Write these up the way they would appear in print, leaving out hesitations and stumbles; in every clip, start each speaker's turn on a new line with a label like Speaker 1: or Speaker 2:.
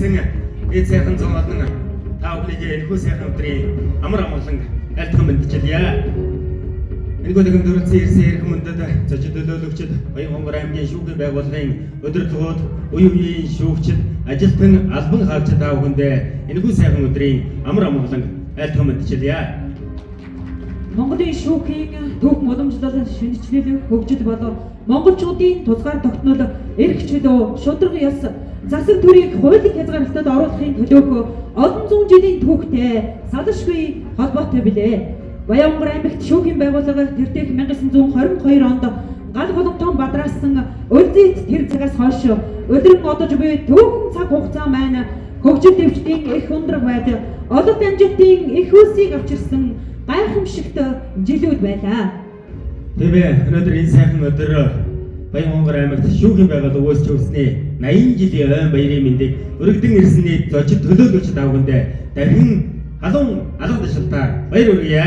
Speaker 1: ирсэн эд сайхан зун олон та бүхнийг энэхүү сайхан өдрийн амар амгалан айлтган мэндчилье. Энэхүү дэгэм дөрвөлцөн ирсэн эрхэм мөндөд зочид төлөөлөгчд, Баян-Хонгор аймгийн шүүхийн байгууллагын удирдлагууд, үе үеийн шүүгчид, ажилтан, албан хаалчид та бүхэндээ энэхүү сайхан өдрийн амар амгалан айлтган мэндчилье.
Speaker 2: Монголын шүүхийн түүхэн уламжлал, шинэчлэл, хөгжил болон монголчуудын тусгаар тогтнол, эрх чөлөө, шударга ёс, засаг төрийг хуулийн хязгаарлалтад оруулахын төлөөх олон зуун жилийн түүхтэй салшгүй холбоотой билээ. Баян-Хонгор аймагт шүүхийн байгууллага тэртех 1922 онд гал голомтон бадраасан өлзийт тэр цагаас хойш улиран одож буй түүхэн цаг хугацаа маань хөгжил дэвжлийн их ундраг байдал, олон амжилтын их үлсийг авчирсан гайхамшигт жилүүд байлаа.
Speaker 1: Тийм ээ, өнөөдөр энэ сайхан өдөр Баян-Хонгор аймагт шүүхийн байгууллага үүсч өгсөний 80 жилийн ойн баярын мэндийг өргөдөн ирсэний зочид төлөөлөгч та бүхэндээ дахин халуун алга ташилтаар баяр хүргье.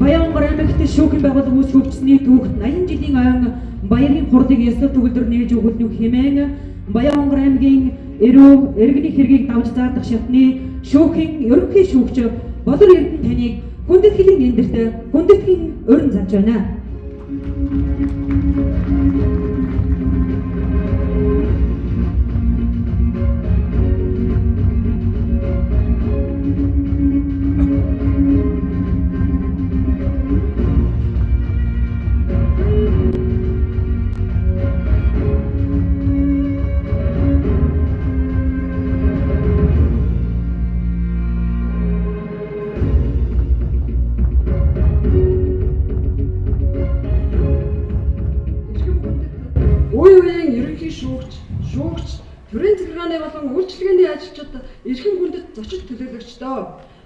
Speaker 2: Баян-Хонгор аймагт шүүхийн байгууллага үүсч өгсөний түүхт 80 жилийн ойн баярын хурлыг ёслол төгөлдөр нээж өгүүлнэ хэмээн Баян-Хонгор аймгийн эрүү иргэний хэргийг давж заадах шатны шүүхийн ерөнхий шүүгч Болор Эрдэнэ таныг хүндэтгэлийн эндэрт хүндэтгэн урин зарж байна.
Speaker 3: Эрхэм хүндэт үе үеийн ерөнхий шүүгч, шүүгч, төрийн захиргааны болон үйлчилгээний ажилчид, эрхэм хүндэт зочид төлөөлөгчдөө.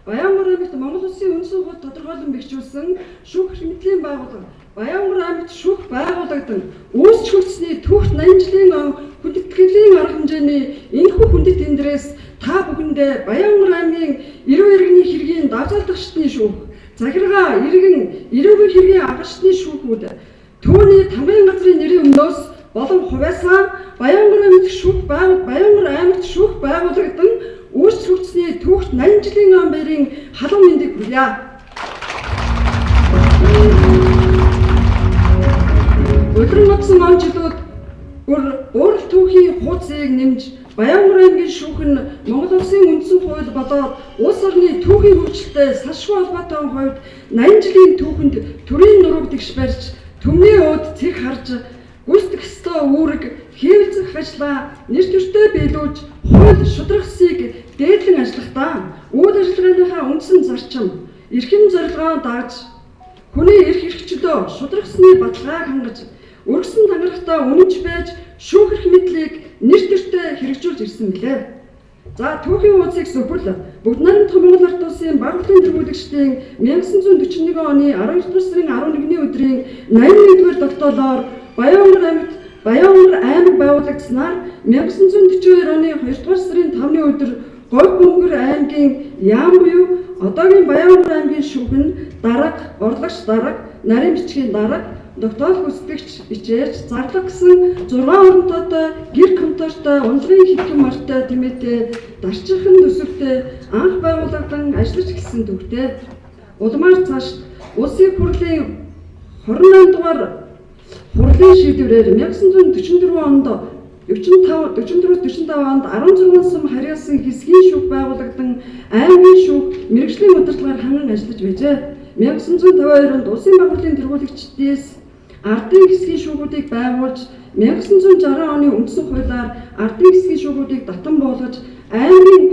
Speaker 3: Баян-Хонгор аймагт Монгол Улсын үндсэн хууль тодорхойлон бэхжүүлсэн шүүх эрх мэдлийн байгууллага Баян-Хонгор аймагт шүүх байгуулагдан үүсч хөгжсөний түүхт 80 жилийн он хүндэтгэлийн арга хэмжээний энэхүү хүндэт тэмдрээс та бүхэндээ Баян-Хонгор аймгийн эрүү иргэний хэргийн давзаалдах шатны шүүх, захиргаа, иргэн, эрүүгийн хэргийн алга шатны шүүхүүд түүний тамгын газрын нэрийн өмнөөс болон хувиасаа Баян-Хонгор аймагт шүүх Баян-Хонгор аймагт шүүх байгуулагдан үүсч хөгжсөний түүхт 80 жилийн он баярын халуун мэндийг хүргье. Улиран одсон он жилүүд бүр уурал түүхийн хуудсыг нэмж Баян-Хонгор аймгийн шүүх нь Монгол Улсын үндсэн хууль болоод улс орны түүхийн хөгжилтэй салшгүй холбоотой хувьд 80 жилийн түүхэнд төрийн нурууг тэгш барьж түмний ууд цэг харж гүйцэтгэх ёстой үүрэг хийвэлцэх ажлаа нэр төртөө биелүүлж хууль шударгасыг дээдлэн ажиллахдаа үйл ажиллагааныхаа үндсэн зарчим эрхэм зорилгоо дагаж хүний эрх эрхчлөө шударгасны баталгааг хангаж өргөсөн тангарагтаа үнэнч байж шүүх эрх мэдлийг нэр төртөө хэрэгжүүлж ирсэн билээ. За түүхийн хуудсыг сөхөл бүгд найрамдах Монгол Ард Улсын баг хурлын тэргүүлэгчдийн 1941 оны 12 дугаар сарын 11-ний өдрийн 81-р тогтоолоор Баян-Хонгор аймаг байгуулагдсанаар 1942 оны 2 дугаар сарын 5-ны өдөр Говь Бөмбөр аймгийн яам буюу одоогийн Баян-Хонгор аймгийн шүүх нь дарга, орлогч дарга, нарийн бичгийн дарга, тогтоол гүйцэтгэгч ичээж зарлага гэсэн 6 оронтойтой гэр контортой унлагын хэдхэн морьтой тэмээтэй дарчхан төсөвтэй анх байгуулагдан ажиллаж эхэлсэн түүхтэй. Улмаар цааш улсын хурлын 28 дугаар хурлын шийдвэрээр 1944 онд 45 онд 16 сум харьяалсан хэсгийн шүүх байгуулагдан аймгийн шүүх мэргэжлийн удирдлагаар ханган ажиллаж байжээ. 1952 онд улсын баг хурлын тэргүүлэгчдээс ардын хэсгийн шүүхүүдийг байгуулж 1960 оны үндсэн хуулиар ардын хэсгийн шүүхүүдийг татан буулгаж аймгийн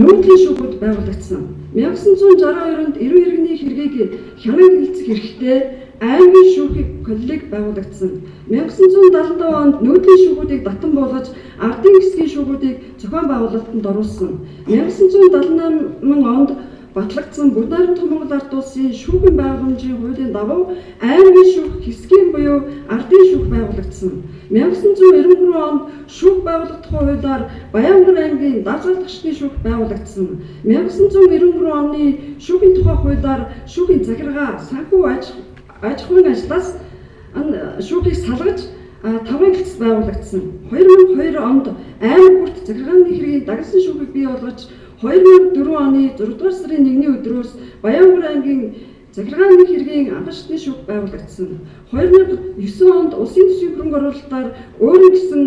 Speaker 3: нүүдлийн шүүхүүд байгуулагдсан. 1962 онд эрүү иргэний хэргийг хянан хэлцэх эрхтэй аймгийн шүүхийн коллеги байгуулагдсан. 1975 онд нүүдлийн шүүхүүдийг татан буулгаж ардын хэсгийн шүүхүүдийг зохион байгуулалтанд оруулсан. 1978 онд батлагдсан Бүгд найрамдах Монгол Ард Улсын шүүхийн байгууламжийн хуулийн дагуу аймгийн шүүх хэсгийн буюу ардын шүүх байгуулагдсан. 1993 онд шүүх байгуулагдах хуулиар Баян-Хонгор аймгийн давзаалдах шатны шүүх байгуулагдсан. 1993 оны шүүхийн тухай хуулиар шүүхийн захиргаа, санхүү аж ахуйн ажлаас шүүхийг салгаж Тамгын гэлц байгуулагдсан. 2002 онд аймаг бүрт захиргааны хэргийн дагсан шүүхийг бий болгож 2004 оны 6 дугаар сарын 1-ний өдрөөс Баянгөр аймгийн захиргааны хэргийн анхан шатны шүүх байгуулагдсан. 2009 онд улсын төсвийн хөрөнгө оруулалтаар өөрийн гэсэн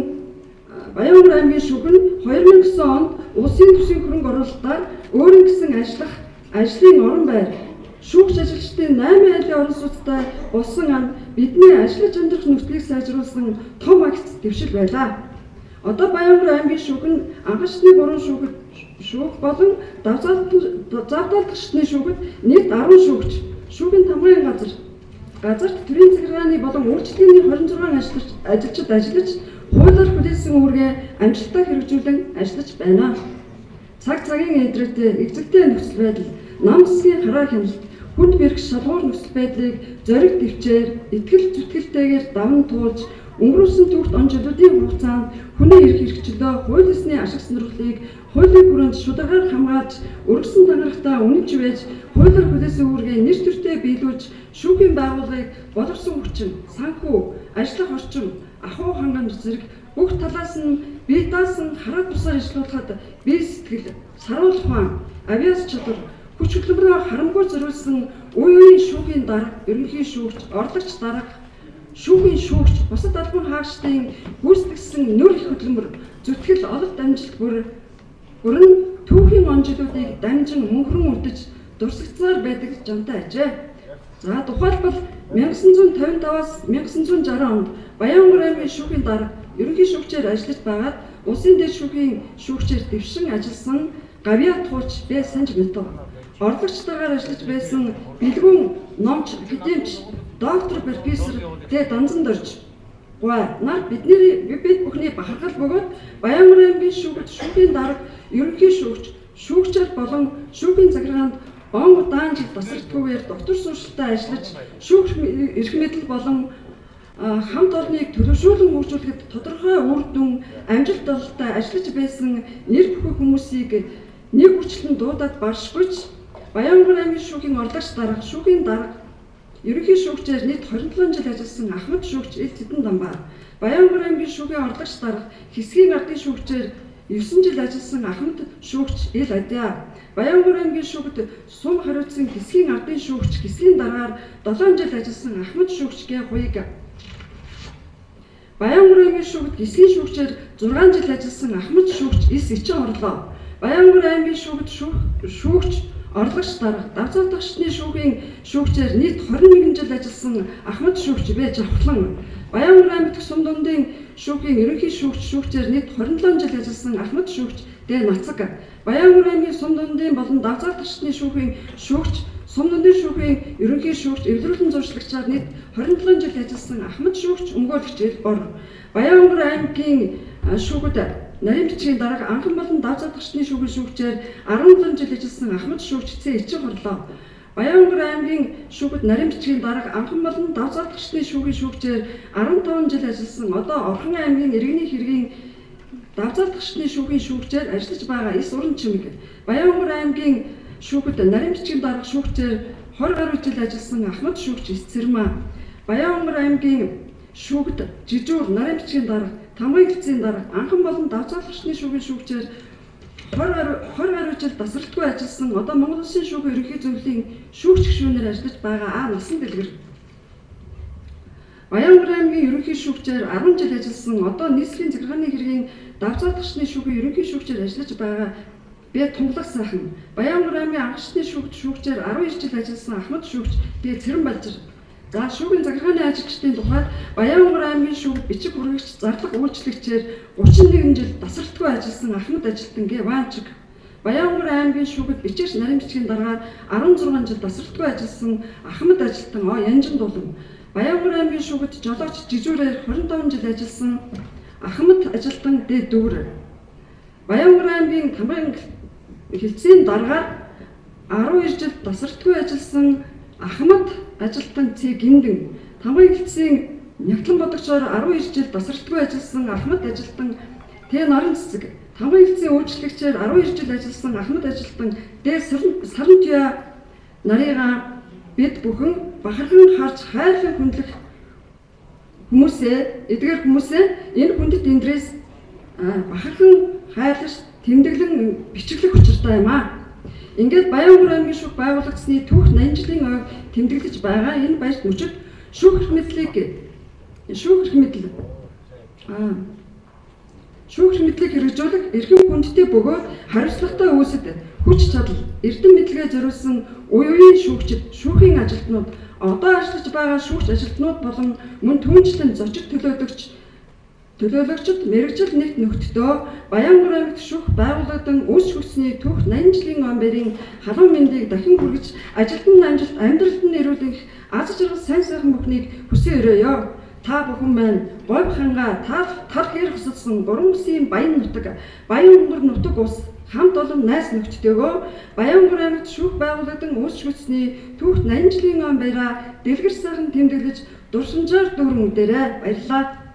Speaker 3: Баянгөр аймгийн шүүх нь 2009 онд улсын төсвийн хөрөнгө оруулалтаар өөрийн гэсэн ажиллах ажлын орон байр шүүгч ажилчдын 8 айлын орон сууцтай болсон ам бидний ажиллаж амьдрах нөхцөлийг сайжруулсан том агц дэвшил байлаа. Одоо Баянгөр аймгийн шүүх нь анхан шатны 3 шүүхэд шүүх болон завдаалдах шатны шүүхэд нийт 10 шүүгч, шүүхийн тамгын газарт төрийн захиргааны болон үйлчилгээний 26 ажилчид ажиллаж хуулиар хүлээсэн үүргээ амжилттай хэрэгжүүлэн ажиллаж байна. Цаг цагийн эдрээтэй эгзэгтэй нөхцөл байдал, нам засгийн хараа хяналт, хүнд бэрх шалгуур нөхцөл байдлыг зориг төвчээр, итгэл зүтгэлтэйгээр даван туулж өнгөрүүлсэн түүхт он жилүүдийн хугацаанд хүний эрх хэрэгчлөө, хууль ёсны ашиг сонирхлыг хуулийн хүрээнд шударгаар хамгаалж, өргөсөн тангарагтаа үнэнч байж, хуулиар хүлээсэн үүргээ нэр төртөө биелүүлж, шүүхийн байгууллагыг боловсон хүчин, санхүү, ажиллах орчин, ахуй хангамж зэрэг бүх талаас нь бие даасан хараад тусаар ажиллуулахад бие сэтгэл, саруул ухаан, авиас чадвар, хүч хөдөлмөрөөр харамгүй зориулсан үе үеийн шүүхийн дарга, ерөнхий шүүгч, орлогч дарга, шүүхийн шүүгч, бусад албан хаагчдын гүйцэтгсэн нүр их хөдөлмөр, зүтгэл, ололт амжилт бүрэн түүхийн он жилүүдийг дамжин мөнхрөн үлдэж дурсагцаар байдаг жамтай ажээ. За тухайлбал 1955-аас 1960 онд Баянгөр аймгийн шүүхийн дарга, ерөнхий шүүгчээр ажиллаж байгаад улсын дээд шүүхийн шүүгчээр дэвшин ажилласан Гавьяа Тууч Б Санж Мэтов, орлогч даргаар ажиллаж байсан Бэлгүүн номч, академич, доктор, профессор Д Данзан Дорж гуай нар бидний бид бүхний бахархал бөгөөд Баянгөр аймгийн шүүгч, шүүхийн дарга, ерөнхий шүүгч, шүүгчээр болон шүүхийн захиргаанд он удаан жил тасралтгүйгээр доктор суурьшилтай ажиллаж шүүх эрх мэдэл болон хамт олныг төлөвшүүлэн хөгжүүлэхэд тодорхой үр дүн амжилт ололтой ажиллаж байсан нэр бүхий хүмүүсийг нэг үрчлэн дуудаад баршгүй ч Баянгөр аймгийн шүүхийн орлогч дарга, шүүхийн дарга, ерөнхий шүүгчээр нийт 27 жил ажилласан Ахмад шүүгч Ил Тэдэн Дамбаа, Баянгөр аймгийн шүүхийн орлогч дарга, хэсгийн ардын шүүгчээр 9 жил ажилласан Ахмад шүүгч Ил Адиа, Баянгөр аймгийн шүүгд сум хариуцсан хэсгийн ардын шүүгч, хэсгийн даргаар 7 жил ажилласан Ахмад шүүгч Г Хуйг, Баянгөр аймгийн шүүгд хэсгийн шүүгчээр 6 жил ажилласан Ахмад шүүгч Ис Ичин орлоо. Баянгөр аймгийн шүүгд шүүгч, орлогч дарга, давзаалдах шатны шүүхийн шүүгчээр нийт 21 жил ажилласан Ахмад шүүгч Б Жавхлан, Баянгөр аймаг сум дундын шүүхийн ерөнхий шүүгч, шүүгчээр нийт 27 жил ажилласан Ахмад шүүгч Д Нацаг, Баянгөр аймгийн сум дундын болон давзаалдах шатны шүүхийн шүүгч, сум дундын шүүхийн ерөнхий шүүгч, эвлэрүүлэн зуршлагчаар нийт 27 жил ажилласан Ахмад шүүгч Өмгөөлөгч Эл Бор, Баянгөр аймгийн шүүгд нарийн бичгийн дарга, анхан болон давзаалдах шатны шүүхийн шүүгчээр 17 жил ажилласан Ахмад шүүгч Ц Ичин хорлоо. Баянгөр аймгийн шүүгд нарийн бичгийн дарга, анхан болон давзаалдах шатны шүүхийн шүүгчээр 15 жил ажилласан одоо Орхон аймгийн иргэний хэргийн давзаалдах шатны шүүхийн шүүгчээр ажиллаж байгаа Ис Уран Чимэг, Баянгөр аймгийн шүүгд нарийн бичгийн дарга, шүүгчээр 20 гаруй жил ажилласан Ахмад шүүгч Ис Цэрмаа, Баянгөр аймгийн шүүгд жижүүр нарийн бичгийн дарга, тамгын гэлцийн дарга, анхан болон давзаалдах шатны шүүхийн шүүгчээр 20 гаруй жил тасралтгүй ажилласан одоо Монгол Улсын шүүхийн ерөнхий зөвлөлийн шүүгч гишүүнээр ажиллаж байгаа А Насан Дэлгэр, Баянгөр аймгийн ерөнхий шүүгчээр 10 жил ажилласан одоо нийслэлийн захиргааны хэргийн давзаалдах шатны шүүхийн ерөнхий шүүгчээр ажиллаж байгаа Б Тунгалаг сайхан, Баянгөр аймгийн анхан шатны шүүгч, шүүгчээр 12 жил ажилласан Ахмад шүүгч Б Цэрэн Балжир. За шүүхийн захиргааны ажилчдын тухайд Баянгөр аймгийн шүүгд бичиг хүргэгч, зарлах үйлчлэгчээр 31 жил тасралтгүй ажилласан Ахмад ажилтан Г Ваанчиг, Баянгөр аймгийн шүүгд бичигч нарийн бичгийн даргаар 16 жил тасралтгүй ажилласан Ахмад ажилтан О Янжин Дулан, Баянгөр аймгийн шүүгд жолооч жижүүрээр 25 жил ажилласан Ахмад ажилтан Д Дүүр, Баянгөр аймгийн тамгын хэлцээний даргаар 12 жил тасралтгүй ажилласан Ахмад ажилтан Ц Гиндэн, тамгын хэлцээний нягтлан бодогчоор 12 жил тасралтгүй ажилласан Ахмад ажилтан Т Норон Цэцэг, тамгын хэлцээний үйлчлэгчээр 12 жил ажилласан Ахмад ажилтан Д Сарантуя нарыгаа бид бүхэн бахархан харж хайрлан хүндлэх Хүмүүсээ эдгээр хүмүүсээ энэ хүндэт эндрээс бахархан хайрлаж тэмдэглэн бичиглэх учиртай юм аа. Ингээд Баянхүр аймгийн шүүх байгуулагдсны түүх 80 жилийн ойг тэмдэглэж байгаа энэ баярт мөчид шүүх эрх мэдлийг хэрэгжүүлэх эрхэм хүндтэй бөгөөд хариуцлагатай үйлсэд хүч чадал, эрдэм мэдлэгээ зориулсан үе үеийн шүүгчид, шүүхийн ажилтнууд, одоо ажиллаж байгаа шүүгч ажилтнууд болон мөн түүнчлэн зочид төлөөлөгчд мэргэжил нэгт нөхдөдөө Баянхүр аймагт шүүх байгууллагдан үс шүгсний түүх 80 жилийн он бэрийн халуун мэндийг дахин хүргэж ажилтан амжилт амьдралд нь эрүүлэх аз жаргал сайн сайхан бүхнийг хүсэн өрөөё. Та бүхэн маань говь хангаа тал хээр хосолсон гурван бүсийн баян нутаг Баянхүр нутаг ус хамт олон найз нөхдөдөө Баянхүр аймагт шүүх байгууллагдан үс шүгсний түүх 80 жилийн он баяраа дэлгэр сайхан тэмдэглэж дурсамжаар дүүрэн үдээрэй. Баярлалаа.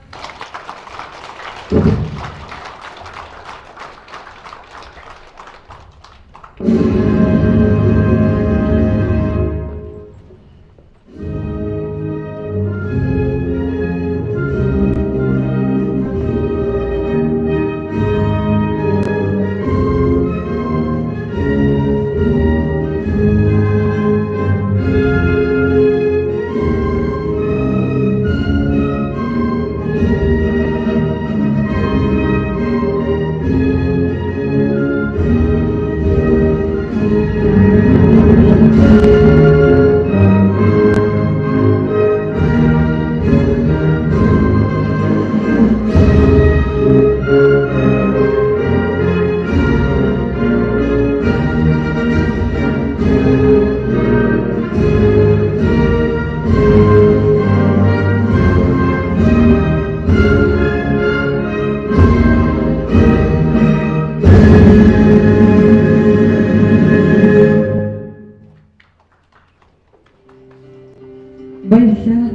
Speaker 2: Баярлалаа.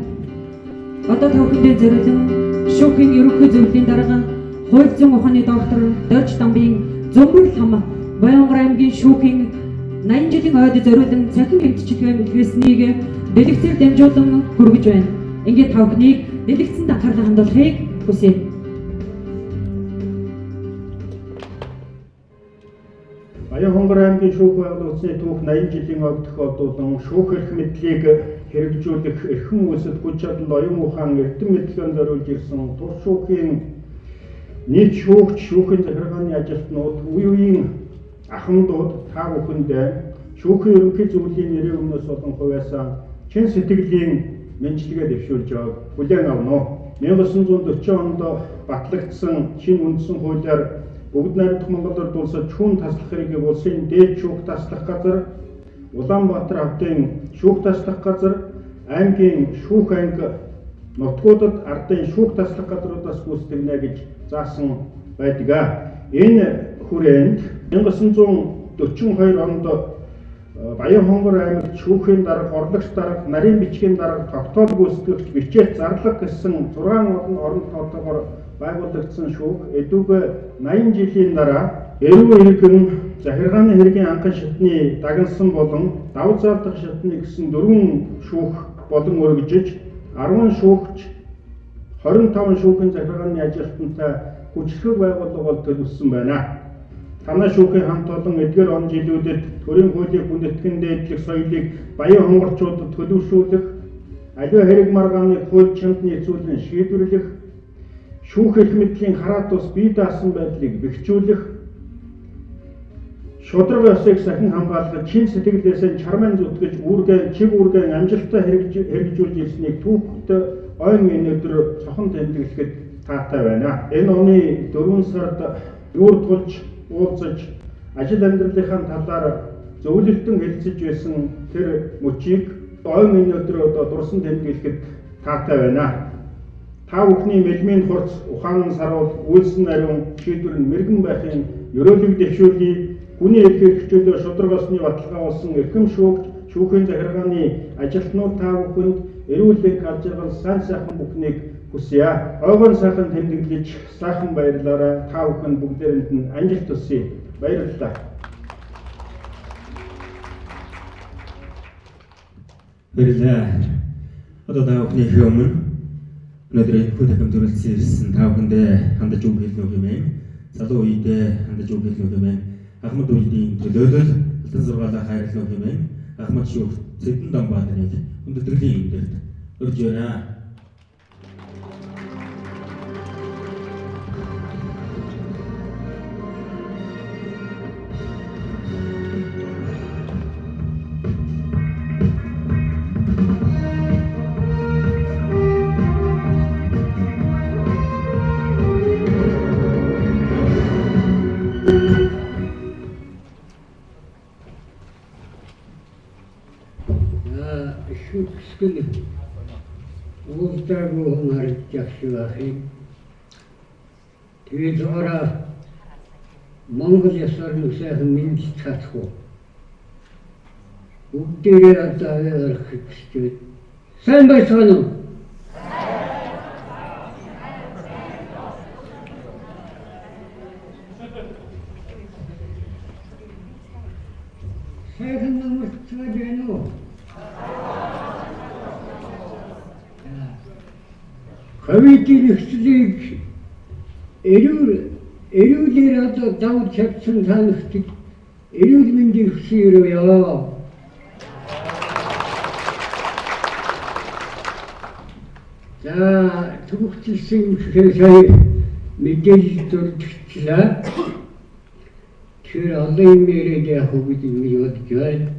Speaker 2: Одоо та бүхэндээ зориулан шүүхийн ерөнхий зөвлөлийн дарга хууль зүйн ухааны доктор Дорж Дамбын Зөмбөр хам Баянхүр аймгийн шүүхийн 80 жилийн ойд зориулан цахим бэлтжигтэй мэлгээснийг дэлгэцээр дамжуулан хүргэж байна. Ингээд та бүхнийг дэлгэцэнд анхаарлаа хандуулахыг хүсье.
Speaker 4: Баянхүр аймгийн шүүх байгууллагын түүх 80 жилийн ойг тохиолдуулан шүүх эрх мэдлийг хэрэгжүүлэх эрхэм үйлсэд хүч чадал оюун ухаан эрдэм мэдлэгэнд зориулж ирсэн тус шүүхийн нийт шүүгч, шүүхийн захиргааны ажилтнууд, үе үеийн ахмадууд та бүхэндээ шүүхийн ерөнхий зөвлөлийн нэрийн өмнөөс болон хувиасаа чин сэтгэлийн мэндчилгээ дэвшүүлж байгааг хүлээн авна. 1940 онд батлагдсан шинэ үндсэн хуулиар бүгд найрамдах Монгол Ард улсад шүүн таслах хэргийг улсын дээд шүүх таслах газар, Улаанбаатар хотын шүүх таслах газар, аймгийн шүүх анги нутгуудад ардын шүүх таслах газруудаас гүйцэтгэнэ гэж заасан байдаг. Энэ хүрээнд 1942 онд Баянхүр аймагт шүүхийн дарга, орлогч дарга, нарийн бичгийн дарга, тогтоол гүйцэтгэгч, бичээт зарлага гэсэн 6 олон орон тоотойгоор байгуулагдсан шүүх эдүгэ 80 жилийн дараа эрүү иргэн захиргааны хэргийн анхан шатны дагнасан болон давж заалдах шатны гэсэн 4 шүүх болон өргөжиж 10 шүүгч 25 шүүхийн захиргааны ажилтнтай хүчрхэг байгууллага бол төлөвлөсөн байна. Танай шүүхийн хамт олон эдгээр он жилүүдэд төрийн хуулийг хүндэтгэн дээдлэх соёлыг баян хонгорчуудад төлөвшүүлэх, аливаа хэрэг маргааныг хууль чамд нийцүүлэн шийдвэрлэх, шүүх эрх мэдлийн хараат тус бие даасан байдлыг бэхжүүлэх, шударга ёсыг сахин хамгаалах, чин сэтгэлээсээ чармайн зүтгэж үүргээ чиг үүргээ амжилттай хэрэгжүүлж ирснийг түүхт ойн энэ өдөр цохон тэмдэглэхэд таатай байна. Энэ оны 4 сард юур тулж уулзаж ажил амьдралынхаа талаар зөвлөлтөн хэлцэж байсан тэр мөчийг ойн энэ өдөр одоо дурсан тэмдэглэхэд таатай байна. Та бүхний мэлмийн хурц, ухаан саруул, үйлсэн ариун шийдвэр нь мэрэгэн байхын ерөөлөг дэвшүүлье. Хүний эрх эрхчлөө шударга ёсны баталгаа болсон эрхэм шүүгч, шүүхийн захиргааны ажилтнууд та бүхэнд эрүүл энх аз жаргал сайн сайхан бүхнийг хүсье. Ойгон сайхан тэмдэглэж сайхан баярлаарай. Та бүхэн бүгдээрэнд нь амжилт хүсье. Баярлалаа.
Speaker 1: Баярлалаа. Одоо та бүхний өмнө Өнөөдөр энэхүү танхимд хүрэлцэн ирсэн та бүхэндээ хандаж үг хэлнэ үү хэмээн, залуу үедээ хандаж үг хэлнэ үү хэмээн, Ахмад үеийн төлөөлөл алтан сургаалаа хайрлана уу хэмээн Ахмад шүүх Цэдэн Дамбаатарыг хүндэтгэлийн өдөрт урьж байна.
Speaker 5: Шүүхсгэн уулзаагүй хүн харагдах шиг байх юм. Тэгээд зугаараа Монгол ёс орныг сайхан мэндэлж чадах уу? Бүгдээрээ одоо аваа гаргах гэж байна. Сайн байцгаана уу? Сайхан намарцгааж байна уу? Ковидын нөхцөлийг эрүүлээр одоо давж чадсан та нарт эрүүл мэндийн хүсэн өрөөе. За төвөгчлсөн гэхээр сая мэдээлэл дурдчихлаа. Тэгэхээр олон юм яриад явах уу гэж ингэж бодож байна.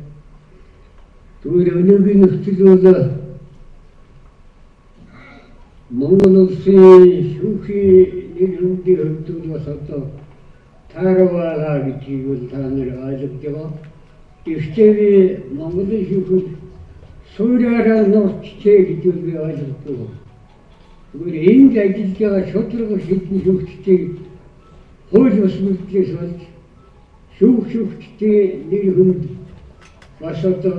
Speaker 5: Тэгвэл өнөөгийн нөхцөл бол Монгол улсын шүүхийн нэр хүндийн хувьд бол бас одоо таараа байгаа гэдгийг бол та нар ойлгож байгаа. Гэхдээ би Монголын шүүхэд суурьаараа нууцчээ гэж би ойлгодог. Тэгвэл энд ажиллаж байгаа шударга шийдэн шүүгчдийг хууль бус мэдлээс болж шүүх шүүгчдийн нэр хүнд бас одоо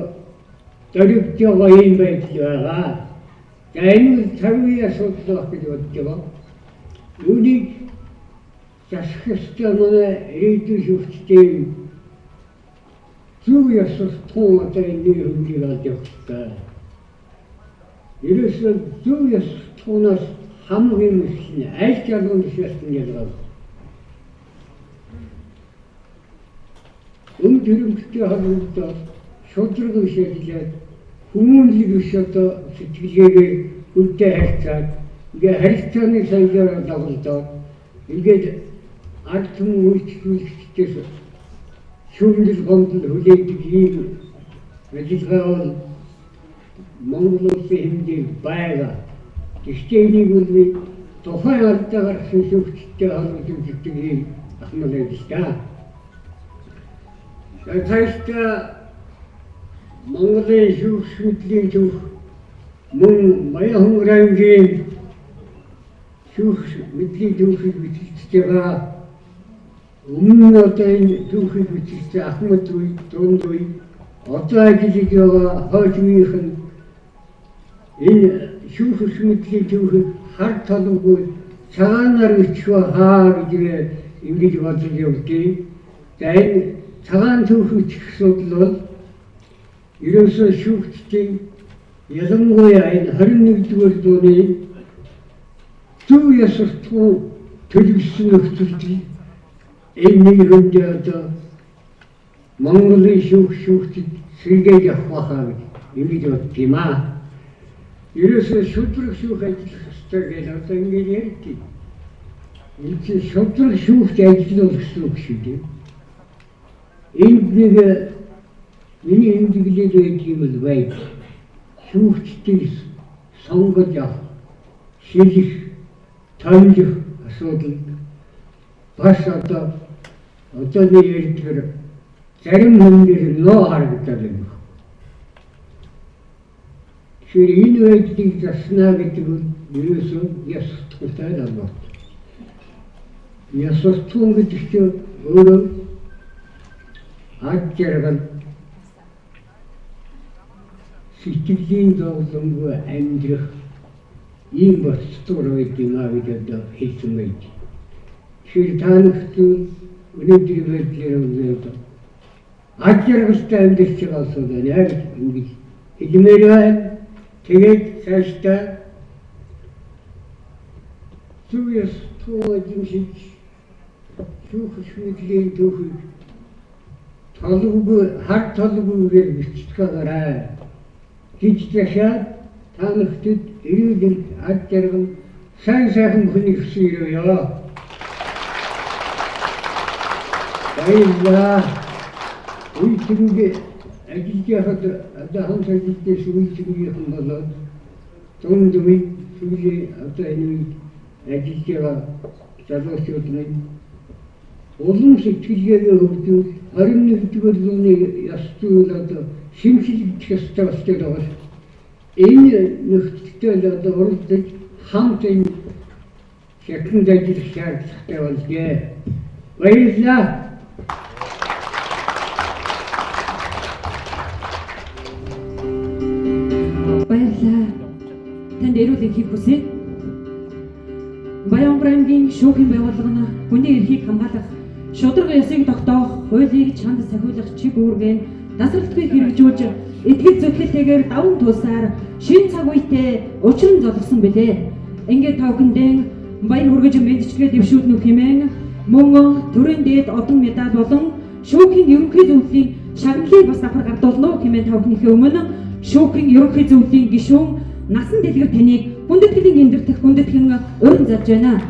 Speaker 5: дөрвж байгаа юм байдал байгаа. За энэ бол цаг үеийн асуудал байх гэж бодож байгаа. Үүнийг засах ёстой манай ирээдүйн шүүгчдийн зөв ёс суртахуун одоо энэ нэр хүндийг олж явах ёстой. Ерөөсөө зөв ёс суртахуунаас хамаг юм эхэлнэ. Аль ч албан тушаалтан ялгаагүй. Өмд хөрөнгөтэй холбогдоод шударга биш ажиллаад хүмүүнлэг биш одоо сэтгэлгээгээр хүнтэй харьцаад ингээ харилцааны соёлоор доголдоод ингээд ард түмэн үйлчлүүлэгчдээс шүүмжил гомдол хүлээдэг ийм ажиллагаа бол Монгол улсын хэмжээнд байгаа. Гэхдээ энийг бол би тухайн алдаа гаргасан шүүгчтэй холбогдож гэдэг ийм ахмал байж та. Цаашдаа Монголын шүүх мэдлийн түүх мөн Баянхонгор аймгийн шүүх мэдлийн түүхийг бичиж байгаа. Өмнө нь одоо энэ түүхийг бичсэн Ахмад үе, дунд үе, одоо ажиллаж байгаа хойч үеийнх нь энэ шүүх мэдлийн түүхийг хар толонгүй цагаанаар бичих хаа гэж ингэж бодож явдгийг. За энэ цагаан түүх бичих асуудал бол ерөөсөө шүүгчдийн ялангуяа энэ 21-р зууны зөв ёс суртахуун төлөвлөсөн нөхцөлд энэ нэг хүндээ одоо Монголын шүүгчид сэргээд явах байхаа гэж ингэж боддог юм аа. Ерөөсөө шударга шүүх ажиллах ёстой гэж одоо ингэж ярьдаг. Энэ чинь шударга шүүхт ажиллах гэсэн үг шүү дээ. Энд нэг миний эмгэглэл байдаг юм л байд. Шүүгчдийг сонгож авах, шилэх, томилох асуудал бас одоо одооны ярьдгаар зарим хүн дээр нөө харагдаад байна. Тэгэхээр энэ байдлыг заснаа гэдэг нь ерөөсөө ёс суртахуунтай холбоотой. Ёс суртахуун гэдэг чинь өөрөө ад жаргал сэтгэлийн зовлонгүй амьдрах ийм бодцтуур байд юм аа гэж одоо хэлсэн байж. Тэгэхээр та нарт өнөөдрийн байдлаар одоо ад жаргалтай амьдарч байгаа асуудал яг ингэж хэлмээр байна. Тэгээд цаашдаа Зөв ёс туу эзэмшиж шүүх мэдлийн түүхийг толгойгүй хар толгойгээр бичтгэгээрэй гэж захиад та нарт эрүүл мэнд, аз жаргал, сайн сайхан бүхнийг хүсэн ерөөе. Баярлалаа. Үе тэрнгээ ажиллаж байхад одоо хамт ажиллаж байсан үе тэрнгийнхэн болоод дунд үе сүүлийн одоо энэ үед ажиллаж байгаа залуучууд минь улам сэтгэлгээгээ хөгжүүл 21-р зууны ёс зүйн одоо шинэчлэгдэх ёстой болчиход байгаа ш. Энэ нөхцөлтэй л одоо уралдаж хамт энэ шатанд ажиллах шаардлагатай болжээ. Баярлалаа.
Speaker 2: Баярлалаа. Танд эрүүл энхийг хүсье. Баянгар аймгийн шүүхийн байгууллага нь хүний эрхийг хамгаалах, шударга ёсыг тогтоох, хуулийг чанд сахиулах чиг үүргээ дасралтгүй хэрэгжүүлж, итгэл зүтгэлтэйгээр даван тулсаар шинэ цаг үетэй учран золгосон билээ. Ингээд та бүхэндээ баяр хүргэж мэндчилгээ дэвшүүлнэ хэмээн мөн төрийн дээд одон медаль болон шүүхийн ерөнхий зөвлөлийн шагналыг бас давхар гардуулна уу хэмээн та бүхнийхээ өмнө шүүхийн ерөнхий зөвлөлийн гишүүн Насан Дэлгэр таныг хүндэтгэлийн эндэртэх хүндэтгэн урин залж байна.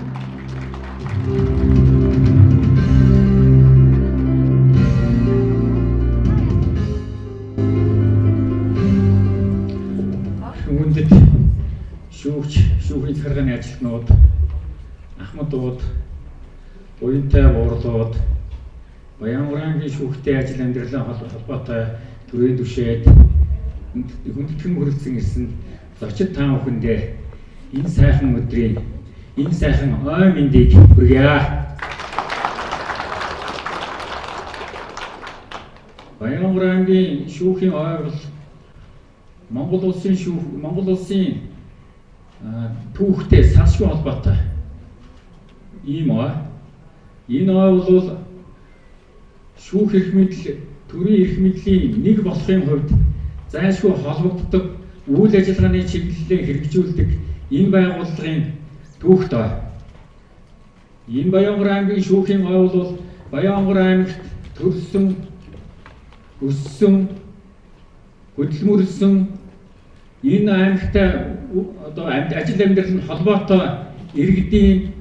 Speaker 6: Хүндэт шүүгч, шүүхийн захиргааны ажилтнууд, ахмадууд, буянтай буурлууд, Баянгар аймгийн шүүхтэй ажил амьдралын холбоотой төрийн түшээд хүндэтгэн хүрэлцэн ирсэн зочид та бүхэндээ энэ сайхан өдрийн энэ сайхан ой мэндийг хүргье. Баянгар аймгийн шүүхийн ой бол Монгол улсын шүүх, Монгол улсын түүхтэй салшгүй холбоотой ийм ой. Энэ ой бол шүүх эрх мэдэл, төрийн эрх мэдлийн нэг болохын хувьд зайлшгүй холбогддог үйл ажиллагааны чиглэлээ хэрэгжүүлдэг энэ байгууллагын түүхт ой. Энэ Баянгар аймгийн шүүхийн ой бол Баянгар аймагт төрсөн, өссөн, хөдөлмөрлсөн энэ аймагтай одоо ажил амьдрал нь холбоотой иргэдийн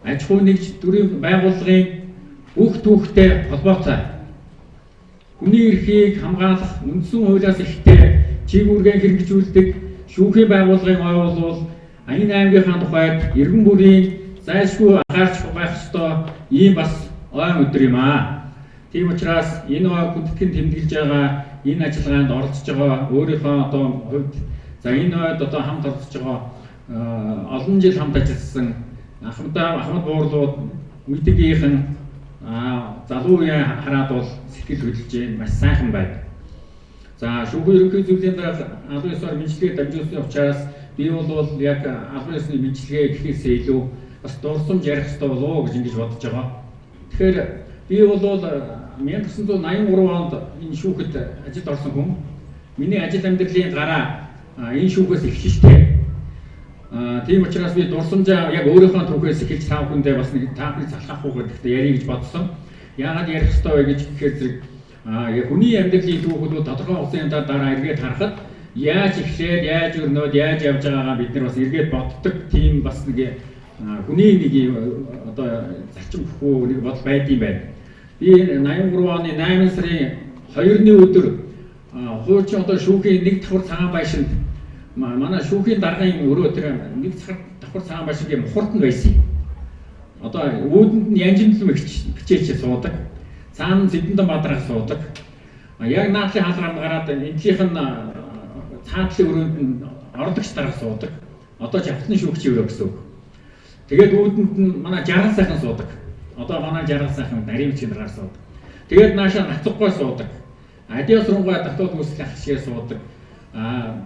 Speaker 6: аж ахуй нэгж төрийн байгууллагын бүх түүхтэй холбоотой. Хүний эрхийг хамгаалах үндсэн хуулиас эхтэй чиг үүргээ хэрэгжүүлдэг шүүхийн байгууллагын ой бол энэ аймгийнхаа тухайд иргэн бүрийн зайлшгүй анхаарч байх ёстой ийм бас ой өдөр юм аа. Тийм учраас энэ ой хүндэтгэн тэмдэглэж байгаа энэ ажиллагаанд оролцож байгаа өөрийнхөө одоо хувьд за энэ ойд одоо хамт оролцож байгаа олон жил хамт ажилласан Ахмад буурлууд мэдгийнхэн залуу үеийн хараад бол сэтгэл хөдлөж байна. Маш сайхан байдаг. За шүүхийн ерөнхий зөвлөлийн дарга албан ёсоор мэндчилгээ дамжуулсан учраас би бол яг албан ёсны мэндчилгээ гэхээсээ илүү бас дурсамж ярих ёстой болов уу гэж ингэж бодож байгаа. Тэгэхээр би бол 1983 онд энэ шүүхэд ажилд орсон хүн. Миний ажил амьдралын гараа энэ шүүхээс эхэлжтэй. Тийм учраас би дурсамжаа яг өөрийнхөө түүхээс эхэлж та бүхэндээ бас нэг та бүхний залхахгүй гэдэгт ярих гэж бодсон. Яагаад ярих ёстой вэ гэж гэхээр зэрэг хүний амьдралын түүхүүд тодорхой хугацааны дараа эргээд харахад яаж эхлээд, яаж өрнөөд, яаж явж байгаагаа бид нар бас эргээд боддог. Тийм бас нэг хүний нэг одоо зарчим хүү нэг бодол байдсан байна. Би 83 оны 8 сарын 2-ны өдөр хуучин одоо шүүхийн нэг давхар цагаан байшинд манай шүүхийн даргын өрөө тэр нэг давхар цагаан байшингийн мухард нь байсан. Одоо үүдэнд нь янжинлан бичээч суудаг. Цаана Зэдэндан Бадрах суудаг. Яг наадлын хаалгаар гараад энтлийнх нь цаатлын өрөөнд нь орлогч дарга суудаг. Одоо жавхлан шүүгчийн өрөө гэсэн үг. Тэгээд үүдэнд нь манай Жаргал сайхан суудаг. Одоо манай Жаргал сайхан нарийн бичгийн даргаар суудаг. Тэгээд нааша Нацгой суудаг. Адиас рунгай дотоод үүсэл ах шигээ суудаг.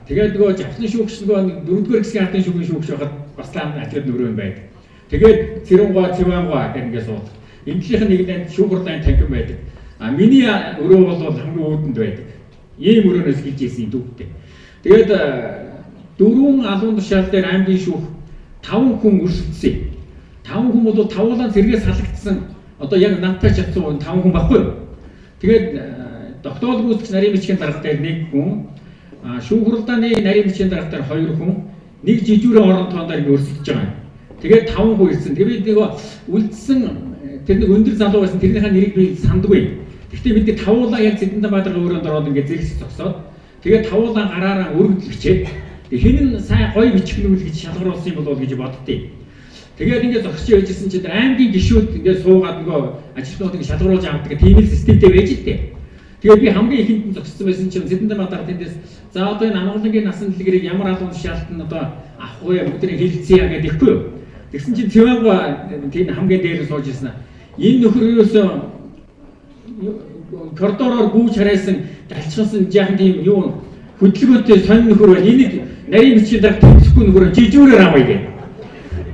Speaker 6: Тэгээд нөгөө жавхлан шүүгч нөгөө дөрөвдүгээр хэсгийн ардын шүүхийн шүүгч байхад бас л ажлууд өрөө нь байдаг. Тэгээд Цэрэнгой, Цэвангой гэх ингээд суудаг. Энтлийнх нь нэг нь шүүх хурлын танхим байдаг. Миний өрөө бол хамгийн үүдэнд байдаг. Ийм өрөөнөөс хэлж ийсэн дүүгтэй. Тэгээд дөрвөн алуун тушаал дээр аймгийн шүүх 5 хүн өрсөлдсөн. 5 хүн бол тавуулан сэргээс халагдсан одоо яг надтай чадсан 5 хүн байхгүй юу? Тэгээд тогтоол гүйцэтгэгч нарийн бичгийн дарга дээр 1 хүн, шүүх хуралдааны нарийн бичгийн дарга дээр 2 хүн, нэг жижүүрийн орон тоон дээр ингэ өрсөлдөж байгаа юм. Тэгээд 5 хүн ирсэн. Тэгээд би нөгөө үлдсэн тэр нэг өндөр залуу байсан, тэрнийхээ нэрийг би сандгүй. Гэхдээ бид тавуулаа яг Цэдэндэн Баатарын өрөөнд ороод ингээд зэрэгс зогсоод тэгээд тавуулаа гараараа өргөдөл бичээд хэн нь сайн гоё бичих нь үл гэж шалгаруулсан юм болов гэж боддتي. Тэгээд ингээд зогсож байжсэн чинь аймгийн гишүүд ингээд суугаад нөгөө ажилтнууд ингээд шалгаруулж авдаг тийм л системтэй байж л дээ. Тэгээд би хамгийн ихэнд нь зогссон байсан чинь Цэдэндэн Баатар тэндээс за одоо энэ Амгалангийн насан дэлгэрийг ямар албан тушаалт нь одоо авах вэ, бүгдийг хэлцээ гэдэг ихгүй юу. Тэгсэн чинь Цэвэнга тийм хамгийн дээр сууж ирсэн. Энэ нөхөр ерөөсөө коридороор гүйж харайсан далчгансан жаахан тийм юу хөдөлгөөнтэй сонь нөхөр байна. Энийг нарийн бичгийн дарга тэмцэхгүй нөхөр жижүүрээр авъя гэх.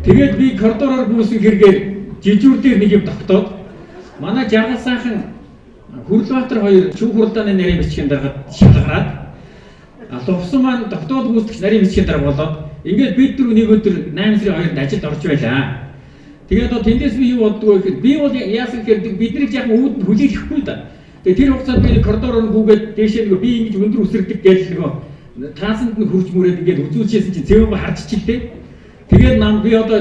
Speaker 6: Тэгээд би коридороор гүйсэн хэрэгээр жижүүр дээр нэг юм тогтоод манай жаргал сайхан Хүрлбаатар хоёр шүүх хуралдааны нарийн бичгийн даргад шалгараад лувсан маань тогтоол гүйцэтгэгч нарийн бичгийн дарга болоод ингээд бид дөрөв нэг өдөр 8 сарын 2-нд ажилд орж байлаа. Тэгээд одоо тэндээс би юу боддгоо гэхээр би бол яасан гэхээр биднийг яхан үүдэнд хүлээхгүй да. Тэгээд тэр хугацаанд би коридороор гүгээд дээшээ нөгөө би ингэж өндөр үсэрдэг гэж нөгөө таасанд нь хурж мүрээд ингээд үзүүлчихсэн чинь цэвэн харж чилдээ. Тэгээд нам би одоо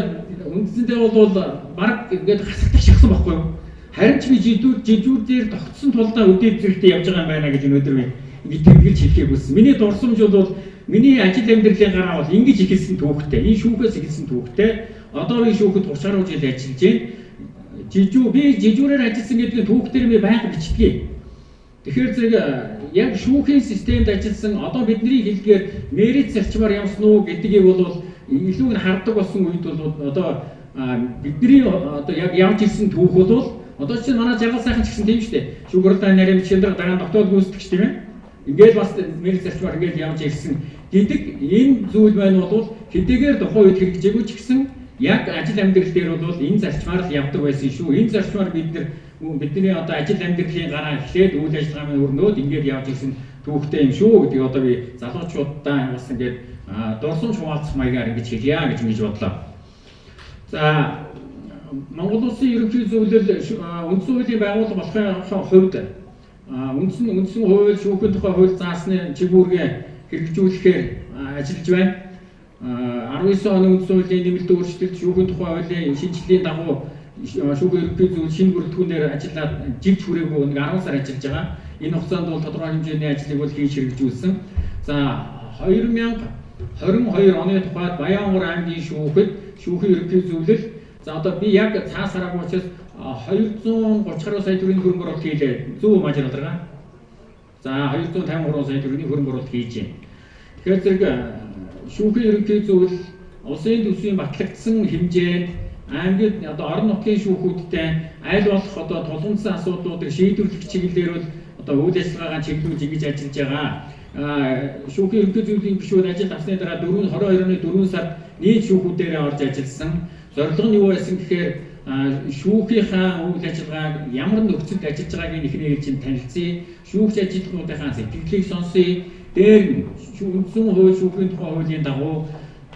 Speaker 6: үндсэндээ бол баг ингээд хасагтах шахсан байхгүй юу? Харин ч би жижүүр дээр тогтсон тулдаа өдөө зэрэгтэй явж байгаа юм байна гэж өнөөдөр би ингэж тэмдэглэж хэлхийг хүссэн. Миний дурсамж бол миний ажил амьдралын гараа бол ингэж эхэлсэн түүхтэй. Энэ шүүхээс эхэлсэн түүхтэй. Одоо би шүүхэд 30 гаруй жил ажиллаж байна. Би жижүүрээр ажилласан гэдэг нь түүх дээр би байнга бичдэг. Тэгэхээр зэрэг яг шүүхийн системд ажилласан одоо бидний хэлдгээр мерит зарчмаар явсан уу гэдгийг бол илүү нь хардаг болсон үед бол одоо бидний одоо яг явж ирсэн түүх бол одоо чинь манай жаргал сайхан ч гэсэн тийм шүү дээ. Шүүх хурлын нарийн бичгийн дарга дараа нь тогтоол гүйцэтгэгч тийм ээ. Ингээд бас мерит зарчмаар ингээд явж ирсэн гэдэг энэ зүйл маань бол хэдийгээр тухайн үед хэрэгжээгүй ч гэсэн яг ажил амьдрал дээр бол энэ зарчмаар л явдаг байсан шүү. Энэ зарчмаар бидний одоо ажил амьдралын гараа эхлээд үйл ажиллагааны өрнөөд ингээд явж ирсэн түүхтэй юм шүү гэдгийг одоо би залуучуудаа бас ингээд дурсамж хуваалцах маягаар ингэж хэлье гэж ингэж бодлоо. За Монгол улсын ерөнхий зөвлөл үндсэн хуулийн байгууллага болохын хувьд үндсэн хууль, шүүхийн тухай хууль заасны чигүүргээ хэрэгжүүлэхээр ажиллаж байна. 19 оны үндсэн хуулийн нэмэлт өөрчлөлт, шүүхийн тухай хуулийн шинэчлэлийн дагуу шүүхийн ерөнхий зөвлөл шинэ бүрэлдэхүүнээр ажиллаад живч хүрээгүй нэг 10 сар ажиллаж байгаа. Энэ хугацаанд бол тодорхой хэмжээний ажлыг бол хийж хэрэгжүүлсэн. За 2022 оны тухайд Баян-Онгор аймгийн шүүхэд шүүхийн ерөнхий зөвлөл за одоо би яг цаас хараагүй учраас 230 гаруй сая төгрөгийн хөрөнгө оруулалт хийлээ. Зөв үү мажир алдаргаа? За 253 сая төгрөгийн хөрөнгө оруулалт хийж байна. Тэгэхээр зэрэг шүүхийн ерөнхий зөвлөл улсын төсвийн батлагдсан хэмжээнд аймгийн одоо орон нутгийн шүүхүүдтэй аль болох одоо тулгамдсан асуудлуудыг шийдвэрлэх чиглэлээр бол одоо үйл ажиллагаагаа чиглүүлж ингэж ажиллаж байгаа. Шүүхийн ерөнхий зөвлөлийн гишүүд ажил авсны дараа 22 оны 4 сард нийт шүүхүүдээрээ орж ажилласан. Зорилго нь юу байсан гэхээр шүүхийнхаа үйл ажиллагааг ямар нөхцөлд ажиллаж байгааг нь эхний ээлжинд танилцъя. Шүүгч ажилтнуудынхаа сэтгэлийг сонсъё. Дээр нь үндсэн хууль, шүүхийн тухай хуулийн дагуу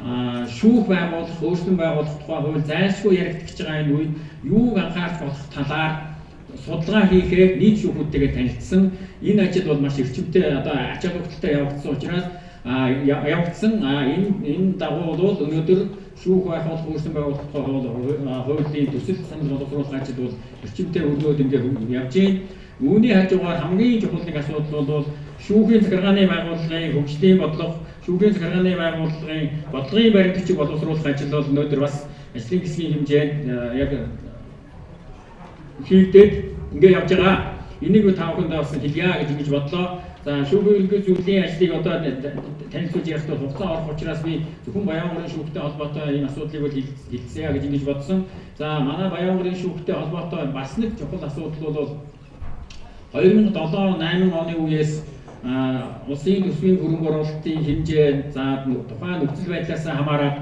Speaker 6: шүүх байгуулах, өөрчлөн байгуулах тухай хууль зайлшгүй яригдах байгаа энэ үед юуг анхаарч болох талаар судалгаа хийхээр нийт шүүхүүдтэйгээ танилцсан. Энэ ажил бол маш эрчимтэй одоо ач холбогдолтой явагдсан учраас явагдсан. Энэ дагуу бол өнөөдөр шүүх байгуулах, өөрчлөн байгуулах тухай хуулийн төсөл санал боловсруулах ажил бол эрчимтэй өрнөд ингээд явж байна. Үүний хажуугаар хамгийн чухал нэг асуудал бол шүүхийн захиргааны байгууллагын хөгжлийн бодлого, шүүхийн захиргааны байгууллагын бодлогын баримт бичиг боловсруулах ажил бол өнөөдөр бас ажлын хэсгийн хэмжээнд яг хийгдээд ингээд явж байгаа. Энийг та бүхэндээ бас хэлье гэж ингэж бодлоо. За шүүхийн ерөнхий зөвлөлийн ажлыг одоо танилцуулж ярих тул хугацаа орох учраас би зөвхөн Баян-Онгорын шүүхтэй холбоотой энэ асуудлыг бол хэлцээе гэж ингэж бодсон. За манай Баян-Онгорын шүүхтэй холбоотой бас нэг чухал асуудал бол 2007 8 оны үеэс улсын төсвийн хөрөнгө оруулалтын хэмжээ за тухайн нөхцөл байдлаас хамаарат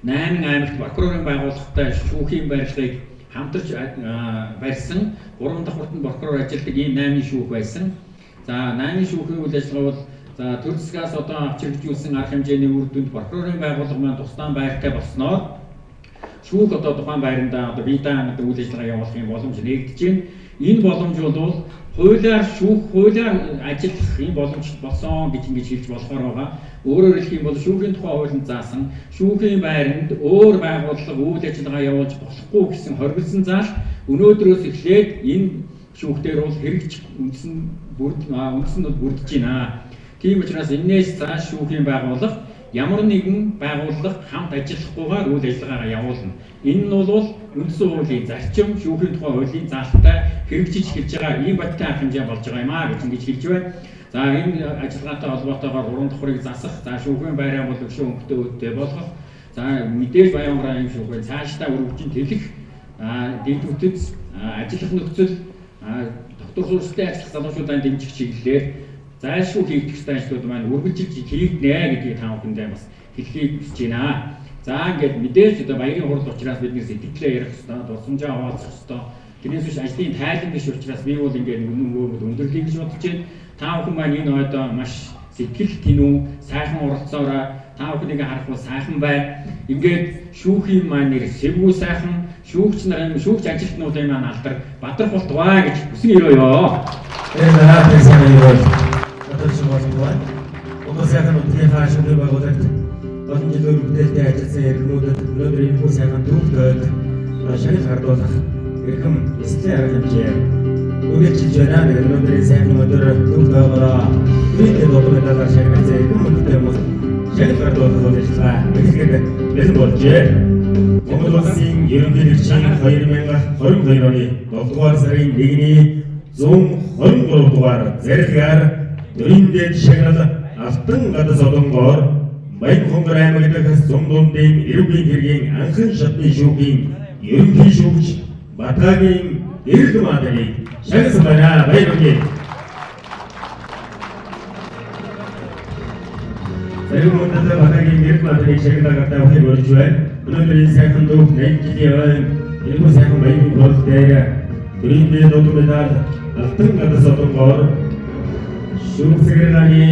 Speaker 6: 8 аймагт прокурорын байгууллагатай шүүхийн барилгыг хамтарч барьсан. 3 давхарт нь прокурор ажилладаг ийм 8 шүүх байсан. За 8 шүүхийн үйл ажиллагаа бол За төр засгаас одоо авч хэрэгжүүлсэн арга хэмжээний үр дүнд прокурорын байгууллага маань тусдаа байртай болсноор шүүх одоо тухайн байрандаа одоо бие даан одоо үйл ажиллагаа явуулахын боломж нээгдэж байна. Энэ боломж бол хуулиар шүүх, хуулиар ажиллах ийм боломж болсон гэж ингэж хэлж болохоор байгаа. Өөрөөр хэлэх юм бол шүүхийн тухай хуулинд заасан шүүхийн байранд өөр байгууллага үйл ажиллагаа явуулж болохгүй гэсэн хоригдсан заал өнөөдрөөс эхлээд энэ шүүхтэр бол хэрэгжих үндсэн үндсэн нь бүрдэж байна. Тийм учраас энээс цааш шүүхийн байгууллага ямар нэгэн байгууллага хамт ажиллахгүйгээр үйл ажиллагаагаа явуулна. Энэ нь бол үндсэн хуулийн зарчим, шүүхийн тухай хуулийн заалттай хэрэгжиж эхэлж байгаа ийм бодиттой арга хэмжээ болж байгаа юм а гэж ингэж хэлж байна. За энэ ажиллагаатай холбоотойгоор гурван давхрыг засах, за шүүхийн байраа бол өшөө өнгөтэй өөдтэй болгох, за мэдээж Баян-Хонгор аймгийн шүүхийн цаашдаа өргөжин тэлэх, дэд бүтэц, ажиллах нөхцөл, доктор сурчлалын ажиллах залуучуудаа дэмжих чиглэлээр зайлшгүй хийгдэх ёстой ажлууд маань үргэлжилж хийгднэ гэдгийг та бүхэндээ бас хэлхийг хүсэж байна. За ингээд мэдээж одоо баярын хурал учраас бид нэр сэтгэлээ ярих ёстой, дурсамжаа хуваалцах ёстой. Тэрнээс биш ажлын тайлан биш учраас би бол ингээд үнэн өвөл өндөрлөе гэж бодож байна. Та бүхэн маань энэ ойдоо маш сэтгэл тэнүү, сайхан оролцоорой. Та бүхнийг харах бол сайхан бай. Ингээд шүүхийн маань нэр сэвгүү сайхан, шүүгч нарын шүүгч ажилтнуудын маань алдар бадрах болтугай гэж хүсэн өрөөё.
Speaker 1: Баярлалаа. Сайн өрөөл. Одоо болтугай. Монгол сайхан нутгийнхаа шүүхийн байгуулагт олон жилийн бүтээлтэй ажилласан эрхэмүүдэд өнөөдөр энэ хүү сайхан түүхтэйд шагнал хардуулах эрхэм эслийн арга хэмжээ үргэлжилж байна. Тэгээд өнөөдрийн сайхан өдөр түүхтэйгээрээ төрийн додон медалаар шагналсан эрхэм мөндөд хүмүүс шагнал хардуулах үйл ажиллагаа эхлэхэд бэлэн болжээ. Монгол улсын ерөнхийлөгчийн 2022 оны 7 дугаар сарын 1-ний 123 дугаар зарилгаар төрийн дэд шагнал алтан гадас одонгоор Баян-Хонгор аймаг дахь зун дундын эрүүгийн хэргийн анхан шатны шүүхийн ерөнхий шүүгч Батагийн Эрдэм Аданыг шагнасан байна. Баяр хүргэе. Зарим мөндөд Батагийн Эрдэм Аданыг шагналаар тавихыг урьж байна. Өнөөдрийн сайхан дүүх 80 жилийн ойн энэхүү сайхан баярын хурал дээр төрийн дэд удам медаль алтан гадас одонгоор шүүх захиргааны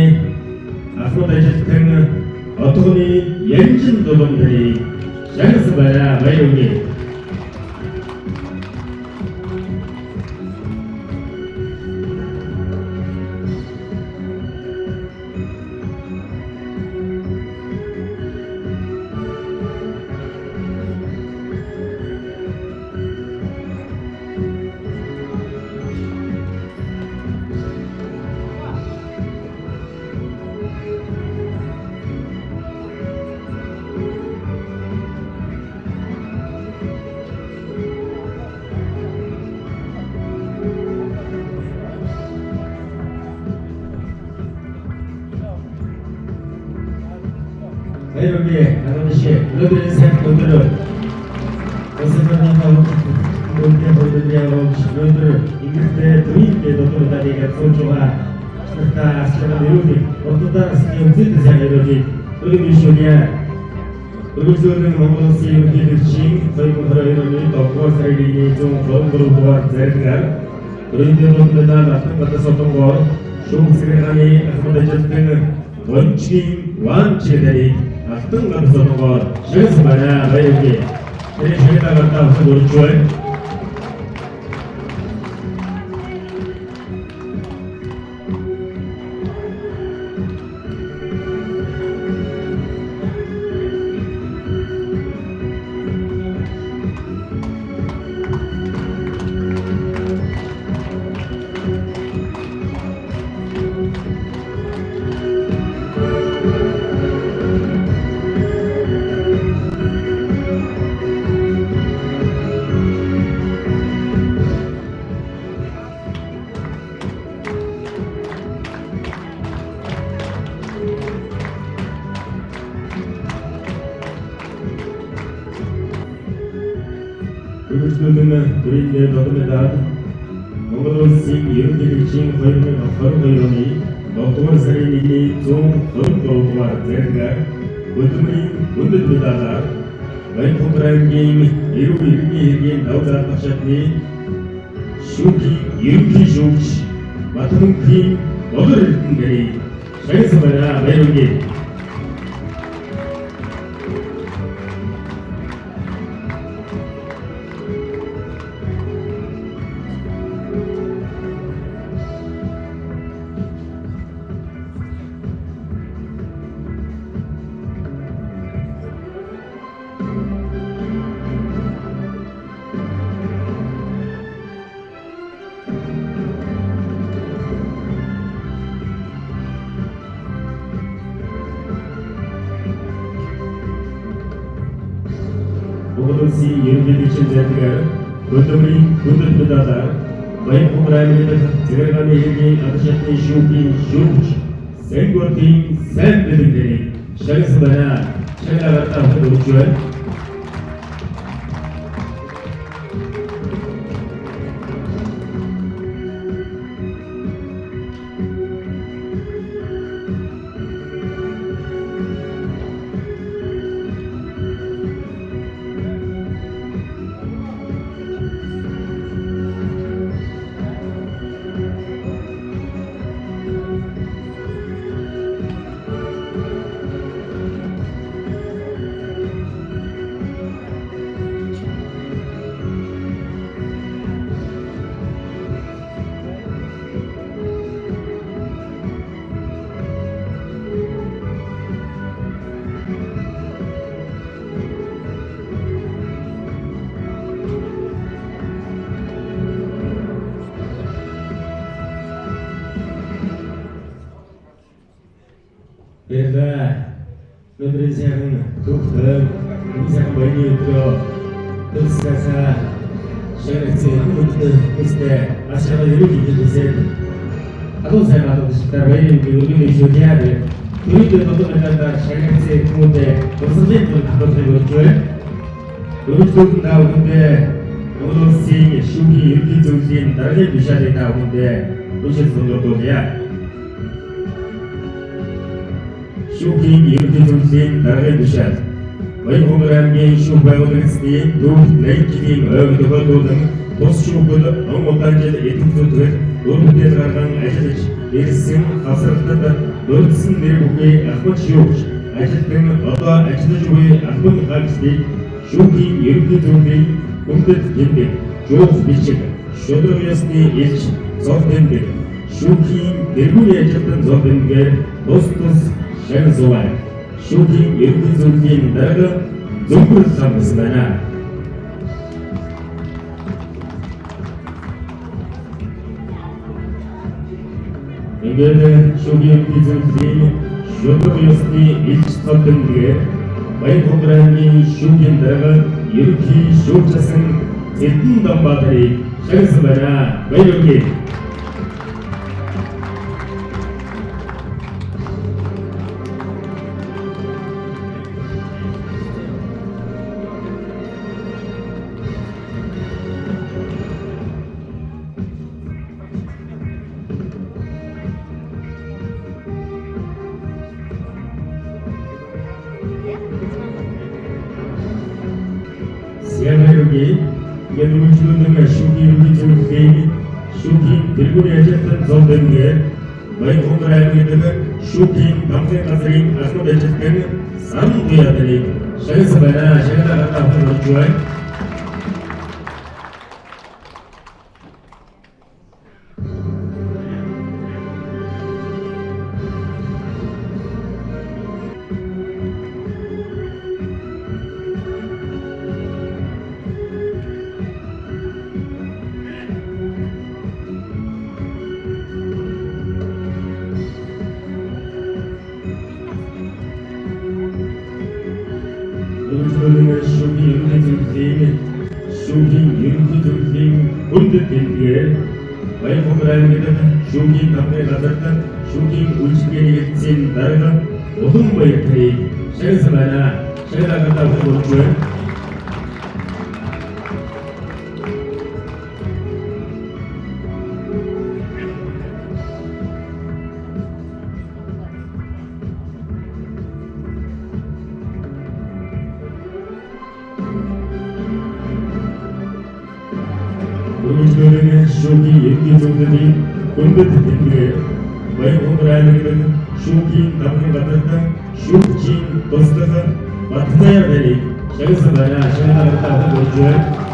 Speaker 1: ахмад ажилтан отгоны Янжин дулуун нарыг шагнасан байна. Баяр хүргэе. Баяр хүргэе. Агаадши өнөөдрийн сайхан өдөр Улсын хөрөнгөний хөрөнгөний явуулж өнөөдөр ингэхдээ төрийн дэд удам медалийг сууж байгаа нартай асуулгын эрүүлэг урдуудаа насны үзэл сайн эрүүлэг төрийн бишүүнээ Өргөжлөлөн Монгол Улсын ерөнхийлөгчийн 2022 оны 7 дугаар сарын 1-ний 123 дугаар зарилгаар төрийн дэд удам медаль алтан гадас одонгоор шүүх захиргааны ахмад ажилтан Гончгийн Ван Чэдэрийг алтан гадас одонгоор шагнасан байна. Баяр хүргэе. Тэр шагналаар та бүхэнд урьж байна. Үргэлжлүүлэн төрийн дэд удам медаль Монгол Улсын ерөнхийлөгчийн 2022 оны 7 дугаар сарын 1-ний 123 дугаар зарилгаар хөдөлмөрийн өндөр медалаар Баян-Хонгор аймгийн эрүүг иргэний хэргийн давуу заалбах шатны шүүхийн ерөнхий шүүгч Батмөнхийн Болор Эрдэнэ нарыг Шагнасан байна. Баяр хүргэе. Монгол Улсын ерөнхийлөгчийн зайлгаар Хөдөлмөрийн хүндэт медалаар Баянхонгор аймгийн дахь Цэвэргааны хэргийн аль шатны шүүхийн шүүгч Сэнгортын сайн бэлэг дэрийг шагнасан байна. Шагналаа та бүхэнд өгч байна. Баярлалаа. Өнөөдрийн сайхан түүх тойм, энэ сайхан баярын өдрөө төлсөөсөө шагнагдсан хүмүүстээ хүмүүстээ маш их ерөөл хэлээсэй. Халуун сайн гадуурчдаа баярын өргөн нэгжүүлье. Төрийн додон медалаар шагнагдсан хүмүүстээ урсгалын төр давхарлахыг урьж байна. Өргөжлөлтөн та бүхэндээ Монгол Улсын шүүхийн ерөнхий зөвлөлийн даргын бишаалыг та бүхэндээ уншиж сонирхуулъя. Шүүхийн ерөнхий зөвлөлийн даргын бишаал Баянхонгор аймгийн шүүх байгуулагчдын түүх 80 жилийн ойг тохиолдуулан тус шүүхэд он удаан жил идэвх зүтгэл үр бүтээл гарган ажиллаж ирсэн хавсралтад дурдсан нэр бүхий албан шүүгч ажилтан одоо ажиллаж буй албан хаагчдыг шүүхийн ерөнхий зөвлөлийн хүндэт тэмдэг, жуух бичиг, шударга ёсны элч, зов тэмдэг, шүүхийн тэргүүний ажилтан зов тэмдгээр тус тус шагнасан байна. Шүүхийн ерөнхий зөвлөлийн дарга Зөнгөр хамсан байна. Ингээд шүүхийн ерөнхий зөвлөлийн шударга ёсны элч зов тэмдгээр Баянхонгор аймгийн шүүхийн дарга ерөнхий шүүгч асан Эрдэнэ Дамбаатарыг шагнасан байна. Баяр хүргэе. Баяр хүргэе. Ингээд үргэлжлүүлэн шүүхийн ерөнхий зөвлөлийн шүүхийн тэргүүний ажилтан зов тэмдгээр Баянхонгор аймгийн дахь шүүхийн дамхын газрын албан ажилтан Саран Туяадарыг шагнасан байна. Шагналаа та бүхэнд өгч байна. Үргэлжлүүлэн шүүхийн ерөнхий зөвлөлийн шүүхийн ерөнхий зөвлөлийн хүндэт тэмдгээр Баянхонгор аймгийн дахь шүүхийн дамхын газарт шүүхийн үйлчилгээний хэлтсийн дарга Улам Баяртарыг шагнасан байна. Шагналаа та бүхэнд өгч байна. Өргөжлөлөн шүүхийн ерөнхий зөвлөлийн хүндэт тэмдгээр Баянхонгор аймаг шүүхийн дамын газарт шүүгчийн туслах Батзаяа нарыг шагнасан байна. Шагналаа хүргэж байна.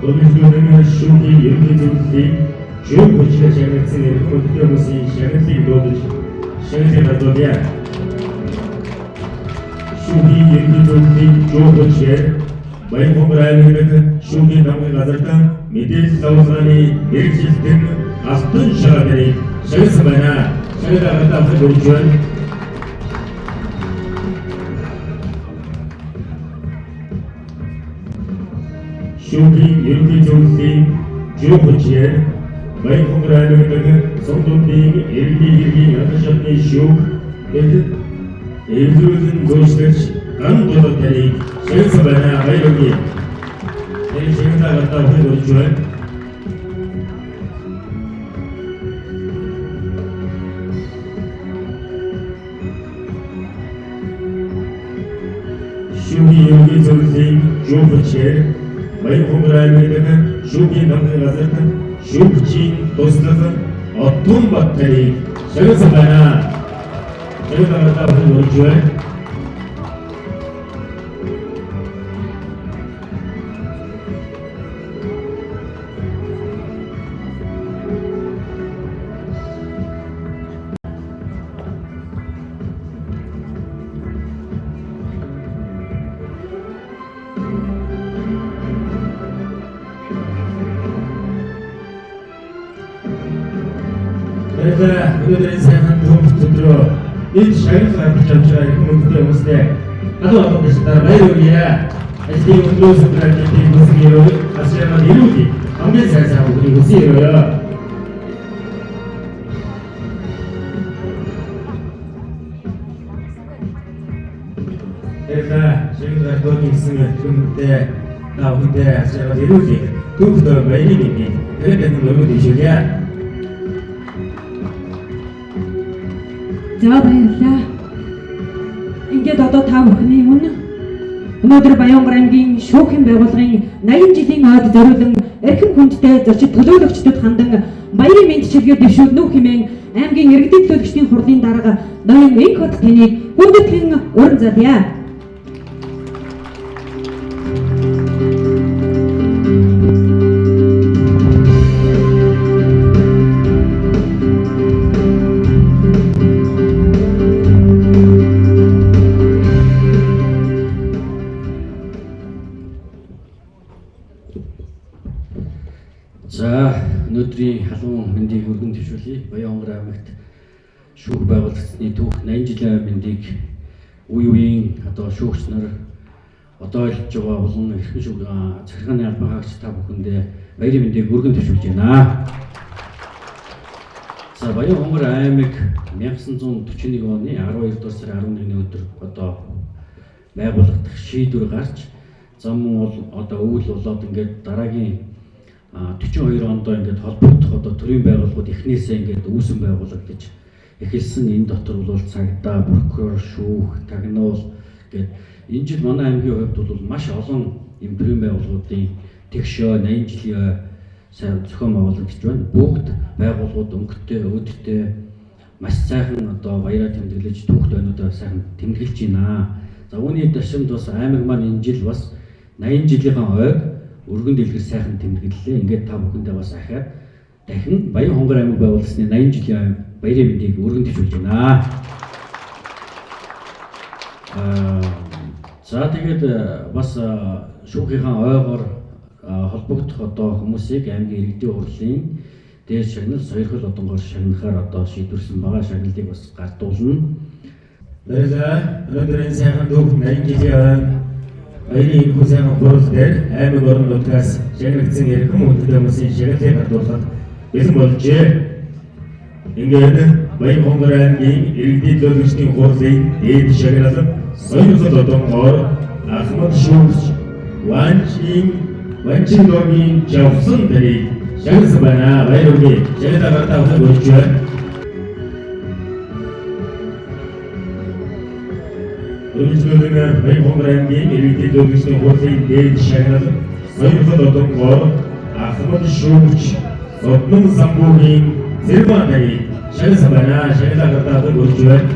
Speaker 1: Өнөөдөр шүүхийн ерөнхий зөвлөлийн шүүх хүчээр шагнагдсан эрхэм хүндтэй хүмүүсийн шагналыг дуудаж шагналыг гардуулъя. Шүүхийн ерөнхий зөвлөлийн шүүх хүчээр Баянхонгор аймаг шүүхийн намын газарт мэдээлэл давалгааны мэргэжилтэн Алтан шараа нарыг шагнасан байна. Шагналаа гадаахад хүргэж байна. Шүүхийн ерөнхий зөвлөлийн шүүх хүчээр Баянхонгор аймаг Сумдундын иргэний хэргийн ядан шатны шүүх хэд эвлэрүүлэн зүйчлэгч Ган Дулаг таныг шагнасан байна. Баяр хүргэе. Энэ шагналаа гадаахад хүргэж байна. Шүүхийн ерөнхий зөвлөлийн шүүх хүчээр Баянхонгор аймаг шүүхийн намын газарт шүүгчийн туслах Отунбат нарыг шагнасан байна. Шагналаа гадаахад хүргэж байна. Баярлалаа. Өнөөдрийн сайхан түүх өдрөө энд шагнал гаргаж авч байгаа эрхэм хүндтэй хүмүүстээ гадуур олон дэшдаар баяр хүргье. Ажлын өндрөөс өдрөө гэдгийг хүсэн өрөө асуумаар ирүүлье. Хамгийн сайн сайн бүхнийг хүсэн өрөө. Баярлалаа. Шагнал гаргаж ирсэн эрхэм хүндтэй та бүхэндээ асуумаар ирүүлье. Түүх дор баярын мэндийг дахин дахин өргөн дэвшүүлье.
Speaker 2: За баярлалаа. Ингээд одоо та бүхний өмнө өнөөдөр Баянхонгор аймгийн шүүхийн байгууллагын 80 жилийн ойд зориулан эрхэм хүндтэй зочид төлөөлөгчдөд хандан баярын мэндчилгээ дэвшүүлнэ хэмээн аймгийн иргэдийн төлөөлөгчдийн хурлын дарга ноён Энхот таныг хүндэтгэн уран зарлая.
Speaker 7: За өнөөдрийн халуун мэндийг өргөн дэвшүүлье. Баянхонгор аймагт шүүх байгуулагдсаны түүх 80 жилийн мэндийг үе үеийн одоо шүүгч нар одоо илж байгаа болон эрхэм шүүх захиргааны албан хаагч та бүхэндээ баярын мэндийг өргөн дэвшүүлж байна. За Баянхонгор аймаг 1941 оны 12 дугаар сарын 11-ний өдөр одоо байгуулагдах шийдвэр гарч зам бол одоо өвөл болоод ингээд дараагийн 42 онд ингээд холбогдох одоо төрийн байгууллагууд эхнээсээ ингээд үүсэн байгуулагдаж эхэлсэн. Энэ дотор бол цагдаа, прокурор, шүүх, тагнуул гээд энэ жил манай аймгийн хувьд бол маш олон юм төрийн байгууллагуудын тэгш ой 80 жилийн ой сайн зохион байгуулагдаж байна. Бүгд байгууллагууд өнгөтэй, өөдтэй маш сайхан одоо баяраа тэмдэглэж түүхт ойнуудаа сайхан тэмдэглэж байна. За үүний ташамд бас аймаг маань энэ жил бас 80 жилийнхаа ойг өргөн дэлгэр сайхан тэмдэглэлээ. Ингээд та бүхэндээ бас ахаад дахин Баянхонгор аймаг байгуулсны 80 жилийн баярын мэндийг өргөн дэвшүүлж байна. За тэгээд бас шүүхийнхаа ойгоор холбогдох одоо хүмүүсийг аймгийн иргэдийн хурлын дээд шагнал сойрхол одонгоор шагнахаар одоо шийдвэрсэн байгаа. Шагналыг бас гардуулна.
Speaker 1: Баярлалаа. Өнөөдрийн сайхан түүх 80 жилийн ойн баярын энэхүү сайхан хурал дээр аймаг орон нутгаас шагнагдсан эрхэм хүндэт хүмүүсийн шагналыг гардуулахад бэлэн болжээ. Ингээд Баян-Хонгор аймгийн иргэдийн төлөөлөгчдийн хурлын дээд шагнал Соёрхол Одонгоор Ахмад шүүгч Ванчиндогийн Жавхлан нарыг шагнасан байна. Баяр хүргэе. Шагналаа гартаа авахыг урьж байна. Өргөжлөлөн Баян-Хонгор аймгийн иргэдийн төлөөлөгчдийн хурлын дээд шагнал Соёрхол Одонгоор Ахмад шүүгч Соднон Самбуугийн Цэрмаа нарыг шагнасан байна. Шагналаа гартаа авахыг урьж байна.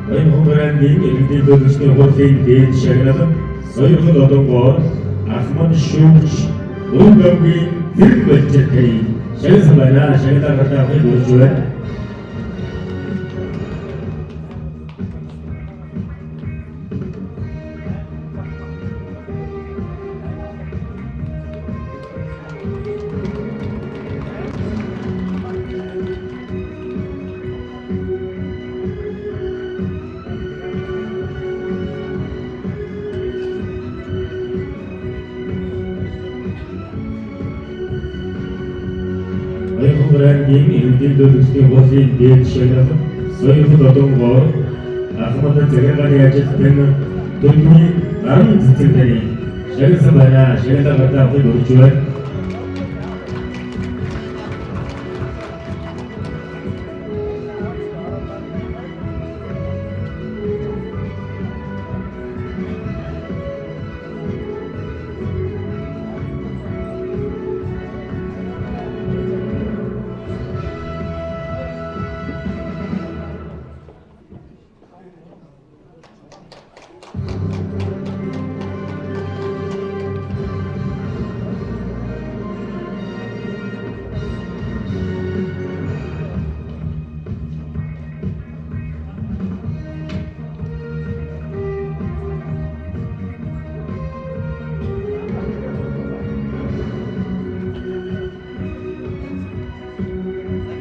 Speaker 1: Баян-Хонгор аймгийн иргэдийн төлөөлөгчдийн хурлын дээд шагнал Соёрхол Одонгоор Ахмад шүүгч Өвгөмгийн Зэрэг Балжир нарыг шагнасан байна. Шагналаа гартаа авахыг урьж байна. Баян-Хонгор аймгийн иргэдийн төлөөлөгчдийн хурлын дээд шагнал Соёрхол Одонгоор Ахмад захиргааны ажилтан Төлөвийн Наран цэцэг нарыг шагнасан байна. Шагналаа гартаа авахыг урьж байна.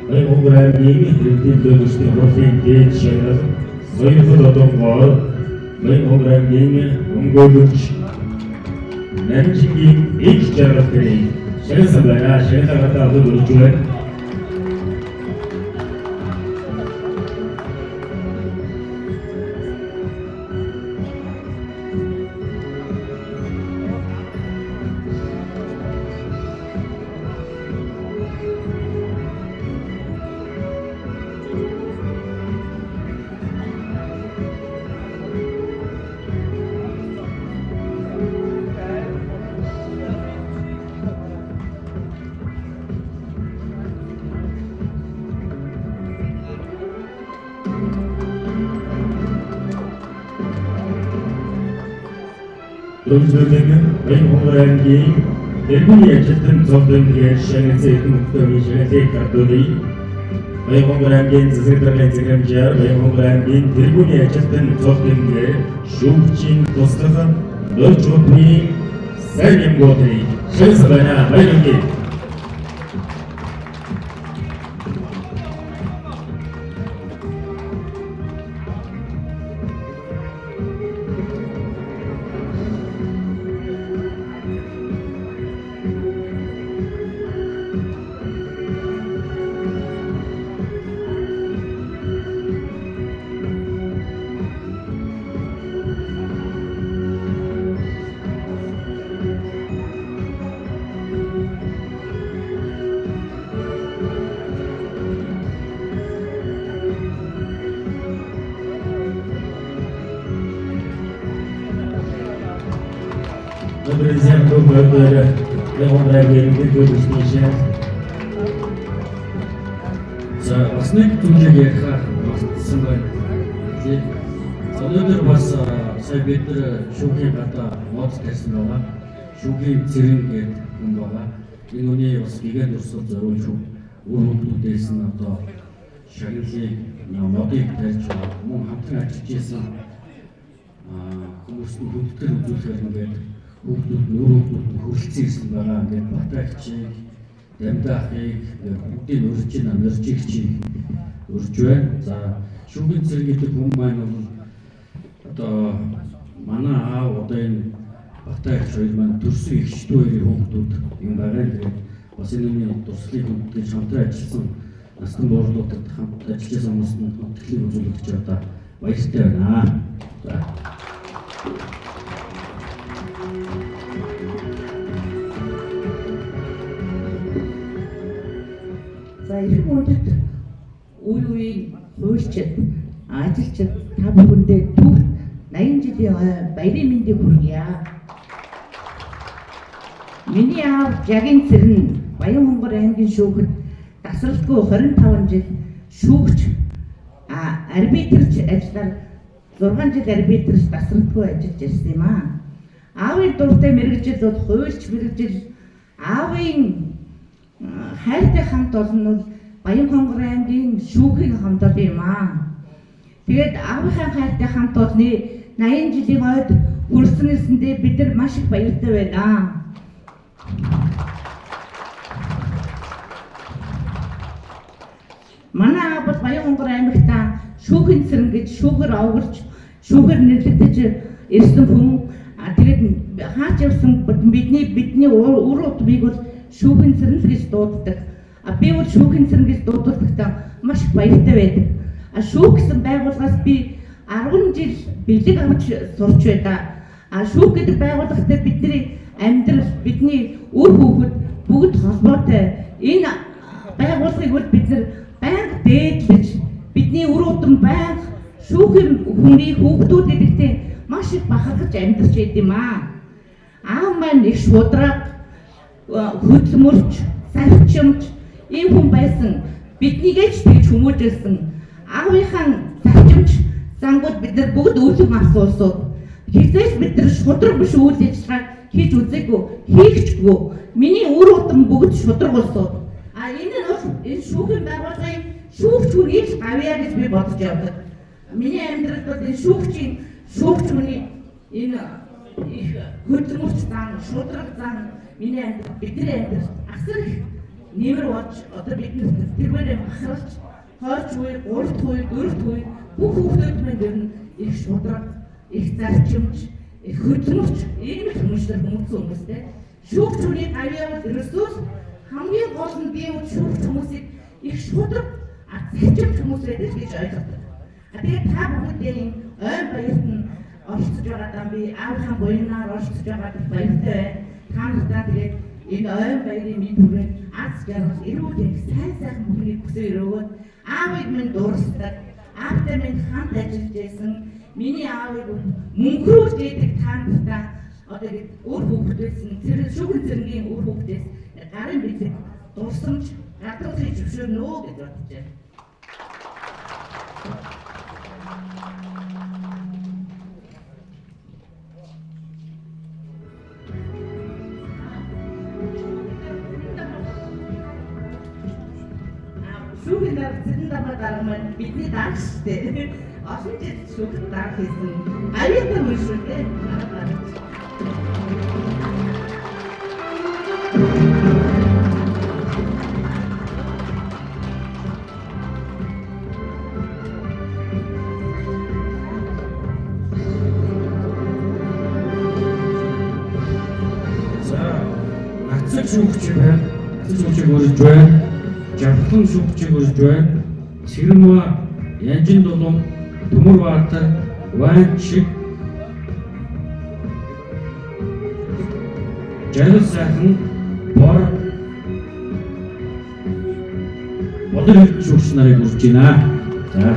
Speaker 1: Баян-Хонгор аймгийн иргэдийн төлөөлөгчдийн хурлын дээд шагнал Соёрхол Одонгоор Баян-Хонгор аймгийн өмгөөлөгч Нанжингийн Эг жаргал нарыг шагнасан байна. Шагналаа гартаа авахыг урьж байна. Өргөжлөлөн Баян-Хонгор аймгийн тэргүүний ажилтан цол дэмжгээр шагнасан эрхэм хүндэт шагналыг гардуулъя. Баян-Хонгор аймгийн засаг даргын захирамжаар Баян-Хонгор аймгийн тэргүүний ажилтан цол дэмжгээр шүүгчийн туслах Нойч модны сайн юмгуудыг шагнасан байна. Баяр хүргэе. Өнөөдрийн сайн түүх дээр Баян-Хонгор аймгийн иргэдийн төлөөлөгчдийн шагнал.
Speaker 7: За, бас нэг зүйлийг ярихаар мартсан байна. За, өнөөдөр бас сая бид нар шүүхийн гадаа мод тарьсан байгаа. Шүүхийн Цэрэн гэдэг хүн байгаа. Энэ хүний бас гэгээн дурсгал зориулж үр хүүхдүүдээс нь одоо шагналыг модыг тарьж мөн хамтран ажиллаж исэн хүмүүст нь хүндэтгэл үзүүлэхээр ингээд хүүхдүүд нь үр хүүхдүүд нь хүрэлцэн ирсэн байгаа. Ингээд Батагчийг, Дамдаахыг бүгдийг урьж байна, Мөржигчийг урьж байна. За Шүүхийн Цэрэн гэдэг хүн маань бол одоо манай аав одоо энэ Батагч хоёр маань төрсөн эгч дүү хоёрын хүүхдүүд юм байгаа. Тэгээд бас энэ хүний дурсгалыг хүндэтгэж хамтран ажилласан насан буурлуудад хамт ажиллаж байсан хүмүүст нь хүндэтгэлийг үзүүлэх гэж одоо баяртай байна. За.
Speaker 8: За эрхэм хүндэт үе үеийн хуульчид, ажилчид та бүхэндээ түүх 80 жилийн ой баярын мэндийг хүргье. Миний аав Жагийн Цэрэн Баян-Хонгор аймгийн шүүхэд тасралтгүй 25 жил шүүгч арбитрч ажиллаар 6 жил арбитрч тасралтгүй ажиллаж ирсэн юм аа. Аавын дуртай мэргэжил бол хуульч мэргэжил, аавын хайртай хамт олон нь бол Баян-Хонгор аймгийн шүүхийн хамт олон юм аа. Тэгээд аавынхаа хайртай хамт олны 80 жилийн ойд хүрсэн гэсэндээ бид нар маш их баяртай байна. Манай аав бол Баян-Хонгор аймагтаа шүүхийн Цэрэн гэж шүүхээр овоглож, шүүхээр нэрлэгдэж ирсэн хүн. Тэгээд хаач явсан бидний үр удмыг бол шүүхийн Цэрэн л гэж дууддаг. Би бол шүүхийн Цэрэн гэж дуудлагахдаа маш их баяртай байдаг. Шүүх гэсэн байгууллагаас би 10 жил бэлэг авч сурч байлаа. Шүүх гэдэг байгууллагатай бидний амьдрал, бидний үр хүүхэд бүгд холбоотой. Энэ байгууллагыг бол бид нар байнга дээдлэж, бидний үр удам байнга шүүхийн хүний хүүхдүүд гэдэгтээ маш их бахархаж амьдарч байд юм аа. Аав маань их шудраг, хөдөлмөрч, зарчимч ийм хүн байсан. Биднийгээ ч тэгж хүмүүжүүлсэн. Аавынхаа зарчимч зангууд бид нар бүгд өвлөг асуулсууд. Хизээч бид нар шудраг биш үйл ажиллагаа хийж үзээгүй, хийхчгүй. Миний үр удам бүгд шудраг улсууд. Энэ нь бол энэ шүүхийн байгууллагын шүүгч хүнийг л гавьяа гэж би бодож явдаг. Миний амьдралд бол энэ шүүгч хүний энэ их хөдөлмөрч зан, шудраг зан миний амьдрал, бидний амьдрал асар их нэмэр болж одоо бид тэрвэрээ махарч 2 үе, 3 үе, 4 үе бүх хүүхдүүд маань ер нь их шудраг, их зарчимч, их хөдөлмөрч ийм л хүмүүстээр хүмүүцсэн хүмүүстэй. Шүүгч хүний гавьяа бол ерөөсөө хамгийн гол нь би бол шүүгч хүмүүсийг их шудраг, зарчимч хүмүүс байдаг гэж ойлгодог. Тэгээд та бүхэндээ энэ ойн баярт нь оролцож байгаадаа би аавынхаа буянаар оролцож байгаад их баяртай байна. Та нартай тэгээд энэ ойн баярын минь түрээд аз жаргал, эрүүл их сайн сайхан бүхнийг хүсээ өрөөгөөд аавыг минь дуурсдаг, аавтай минь хамт ажиллаж байсан. Миний аавыг мөнхрүүлж идэг та нартай одоо ингэ үр хүүхдээс нь шүүхэн Цэрэнгийн үр хүүхдээс гарын бэлэг дурсамж гадуурхыг зөвшөөрнө гэж бодож байна. Шүүхийн дарга Цэрэн дарга дарга маань бидний дарга шүү дээ. Олон жил шүүхийн дарга хийсэн. Аюултай хүн шүү дээ. Дарга.
Speaker 7: За, Нацаг шүүгч байна. Нацаг шүүгчийг урьж байна. Жавхлан шүүгчийг урьж байна. Цэрэнва, Янжин Дулуун, Төмөрбаатар, Ванчиг, Жаргал сайхан, Бор, Болор эрдэнэ шүүгч нарыг урьж байна. За.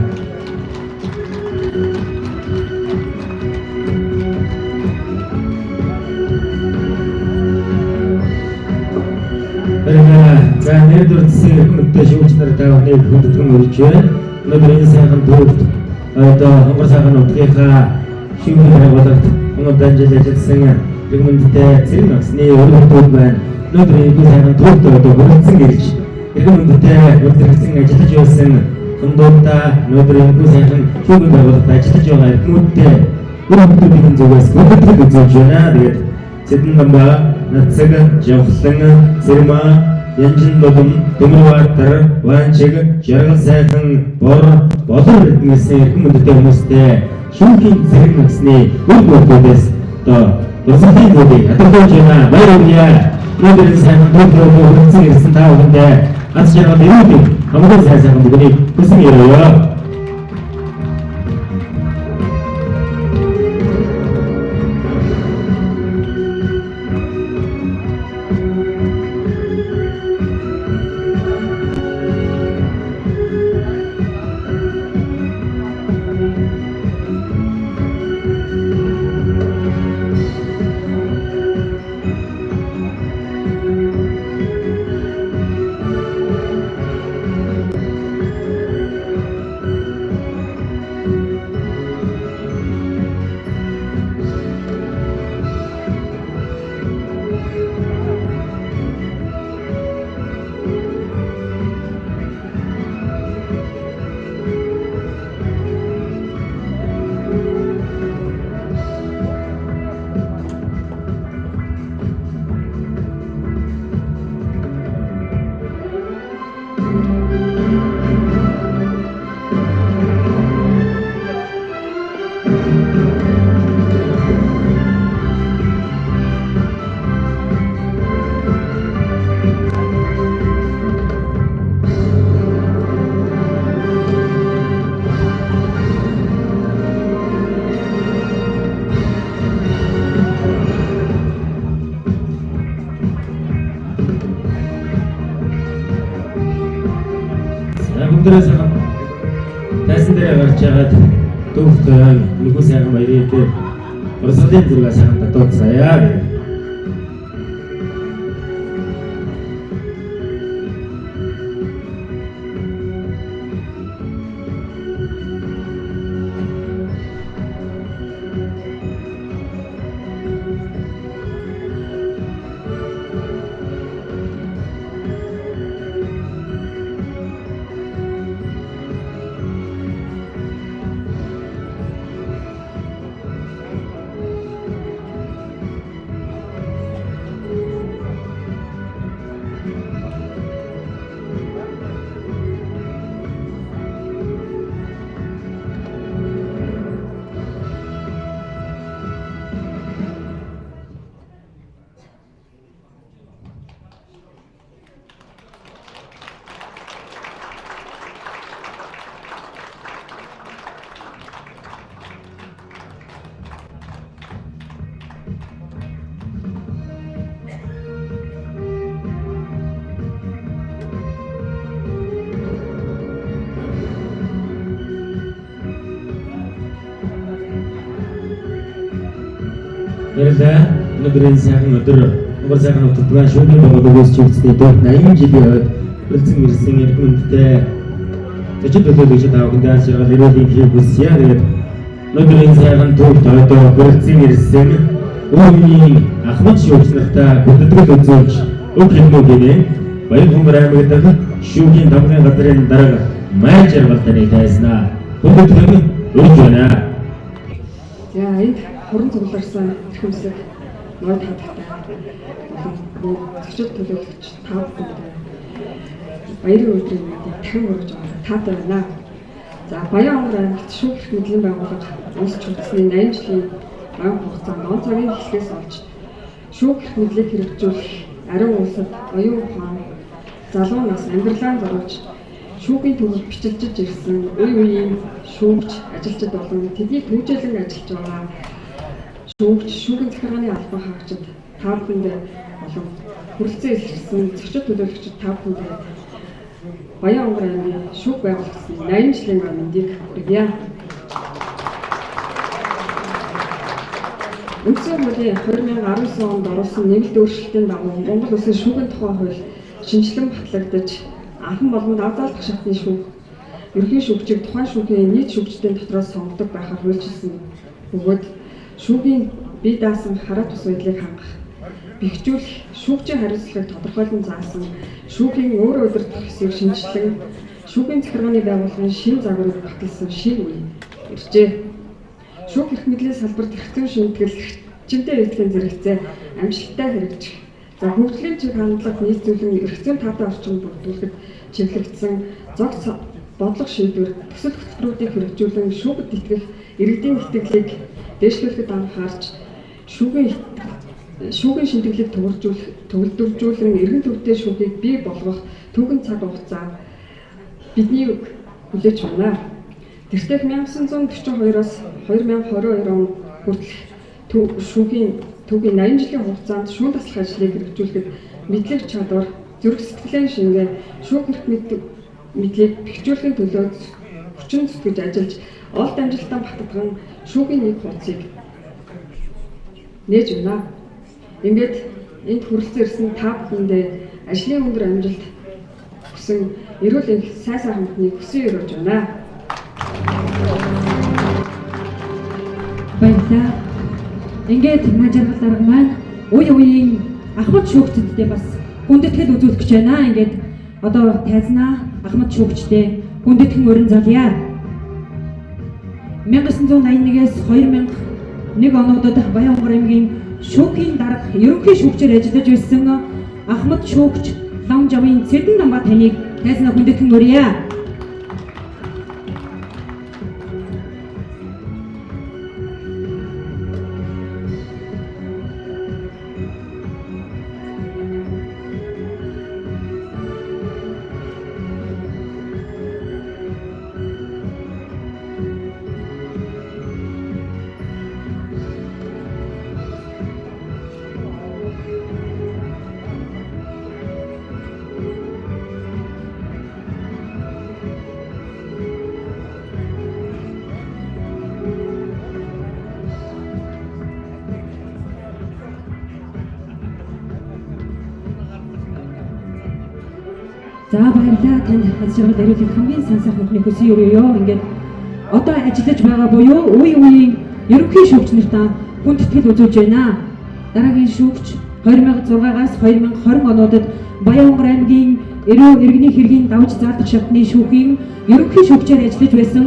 Speaker 1: За нэр дурдсан эрхэм хүндэт шүүгч нар та бүхнийг хүндэтгэн урьж байна. Өнөөдөр энэ сайхан төвд одоо хонгор сайхан нутгийнхаа шүүхийн байгууллагт өмнө данжил ажилласан Эрхэм хүндтэй Цэрэн агсны өр хүүхдүүд маань өнөөдөр энэхүү сайхан түүхт одоо хүрэлцэн ирж эрхэм хүндтэй хүрэлцэн ажиллаж байсан хундуудаа өнөөдөр энэхүү сайхан шүүхийн байгууллагад ажиллаж байгаа эрхмүүдтэй өр хүүхдүүдийн зүгээс хүндэтгэл үзүүлж байна. Тэгээд Цэдэн Дамба, Нацаг, Жавхлан, Цэрмаа, Янжин Булам, Төмөрбаатар, Ваанчиг, Жаргал сайхан, Бор, Болор эрдэнэсийн эрхэм хүндтэй хүмүүстэй шүүхийн Цэрэн агсны өр хүүхдүүдээс одоо дурсгалын зүйлийг хадгалж байна. Баяр хүргье. Өнөөдөр энэ сайхан түүх рүү хүрэлцэн ирсэн та бүхэндээ ганц жаргал эрүүл хамгийн сайн сайхан бүгнийг хүсэн өрөөе. Бүгдээрээ сайхан тайзан дээрээ гарч яагаад түүхт нэгэн сайхан баярын дээр урсгалын зураг сайхан татуулцгаая гэх. Баярлалаа. Өнөөдрийн сайхан өдөр Монгол сайхан нутагт маань шүүхийн байгууллагаас чигтсэний дөрөв 80 жилийн хувьд хүрэлцэн ирсэн эрхэм хүндтэй зочид төлөөлөгч та бүхэндээ аз жаргал эрүүл энхийг хүсье. Тэгээд өнөөдрийн сайхан түүхт одоо хүрэлцэн ирсэн үеийн ахмад шүүгч нартай хүндэтгэл үзүүлж өг хэлмүү гинэ. Баян-Хонгор аймаг дахь шүүхийн дамгын газрын дарга Май Жаргал таныг тайзнаа. Хүндэтгэн өрж байна.
Speaker 3: За энд хуран цугларсан эрхэмсэг нойд хадагтай болон зочид төлөөлөгч та бүхэндээ баярын өдрийн мэндийг дахин хүргэж байгаа таатай байна. За Баян-Хонгор аймагт шүүх эрх мэдлийн байгууллага үүсч хүртсэний 80 жилийн ойн хугацаанд он цагийн эхлээс олж шүүх эрх мэдлийг хэрэгжүүлэх ариун улсад оюун ухаан, залуу нас амьдралаа зориулж шүүхийн төвөд бичилжиж ирсэн үе үеийн шүүгч, ажилчид болон тэдний түүжээлэн ажиллаж байгаа шүүгч, шүүхийн захиргааны албан хаагчид та бүхэндээ болон хүрэлцэн ирсэн зочид төлөөлөгчид та бүхэндээ Баян-Хонгор аймгийн шүүх байгуулагдсаны 80 жилийн мэндийг хүргье. Үндсэн хуулийн 2019 онд оруулсан нэмэлт өөрчлөлтийн дагуу Монгол Улсын шүүхийн тухай хууль шинэчлэн батлагдаж анхан болон давзаалдах шатны шүүх, ерөнхий шүүгчийг тухайн шүүхийн нийт шүүгчдийн дотроос сонгодог байхаар хуульчилсан бөгөөд шүүхийн бие даасан хараа тус байдлыг хангах, бэхжүүлэх шүүгчийн хариуцлагыг тодорхойлон заасан, шүүхийн өөрөө удирдах ёсыг шинэчлэн шүүхийн захиргааны байгууллагын шинэ загварыг баталсан шинэ үе иржээ. Шүүх эрх мэдлийн салбарт эрх зүйн шимтгэл, эрчимтэй нийтлэлийн зэрэгцээ амжилттай хэрэгжих, за хөгжлийн чиг хандлага нийцүүлэн эрх зүйн таатай орчин бүрдүүлэхэд чиглэгдсэн зогц бодлого шийдвэр, төсөл хөтөлбөрүүдийг хэрэгжүүлэн шүүхэд итгэх иргэдийн итгэлийг дээшлүүлэхэд анхаарч шүүхийн шимтгэлийг төгөлдржүүлэн эргэн төвтэй шүүхийг бий болгох түүхэн цаг хугацаа бидний хүлээж байна. Тэртех 1942-оос 2022 он хүртэлх шүүхийн түүхийн 80 жилийн хугацаанд шүүн таслах ажлыг хэрэгжүүлэхэд мэдлэг чадвар, зүрх сэтгэлийн шингээ, шүүх эрх мэдлийг бэхжүүлэхийн төлөө хүчин зүтгэж ажиллаж олд амжилтаа бататган шүүхийн нэг хуудсыг нээж байна. Ингээд энд хүрэлцэн ирсэн та бүхэндээ ажлын өндөр амжилт хүсэн эрүүл энх сайн сайхан бүхнийг хүсэн өрөөж байна.
Speaker 2: Баярлалаа. Ингээд Мажаргал дарга маань үе үеийн ахмад шүүгчдэдээ бас хүндэтгэл үзүүлэх гэж байна. Ингээд одоо тайзнаа ахмад шүүгчдээ хүндэтгэн өрн залъя. 1981-ээс 2001 онуудад Баян-Хонгор аймгийн шүүхийн дарга ерөнхий шүүгчээр ажиллаж байсан ахмад шүүгч Ламжавын Цэдэн намба таныг тайзнаа хүндэтгэн өрье. За баярлалаа, танд аз жаргал эрүүл хамгийн сан сайхан бүхний хүсэн өрөөё. Ингээд одоо ажиллаж байгаа буюу үе үеийн ерөнхий шүүгч нартаа хүндэтгэл үзүүлж байна. Дараагийн шүүгч 2006-аас 2020 онуудад Баян-Хонгор аймгийн эрүү иргэний хэргийн давж заалдах шатны шүүхийн ерөнхий шүүгчээр ажиллаж байсан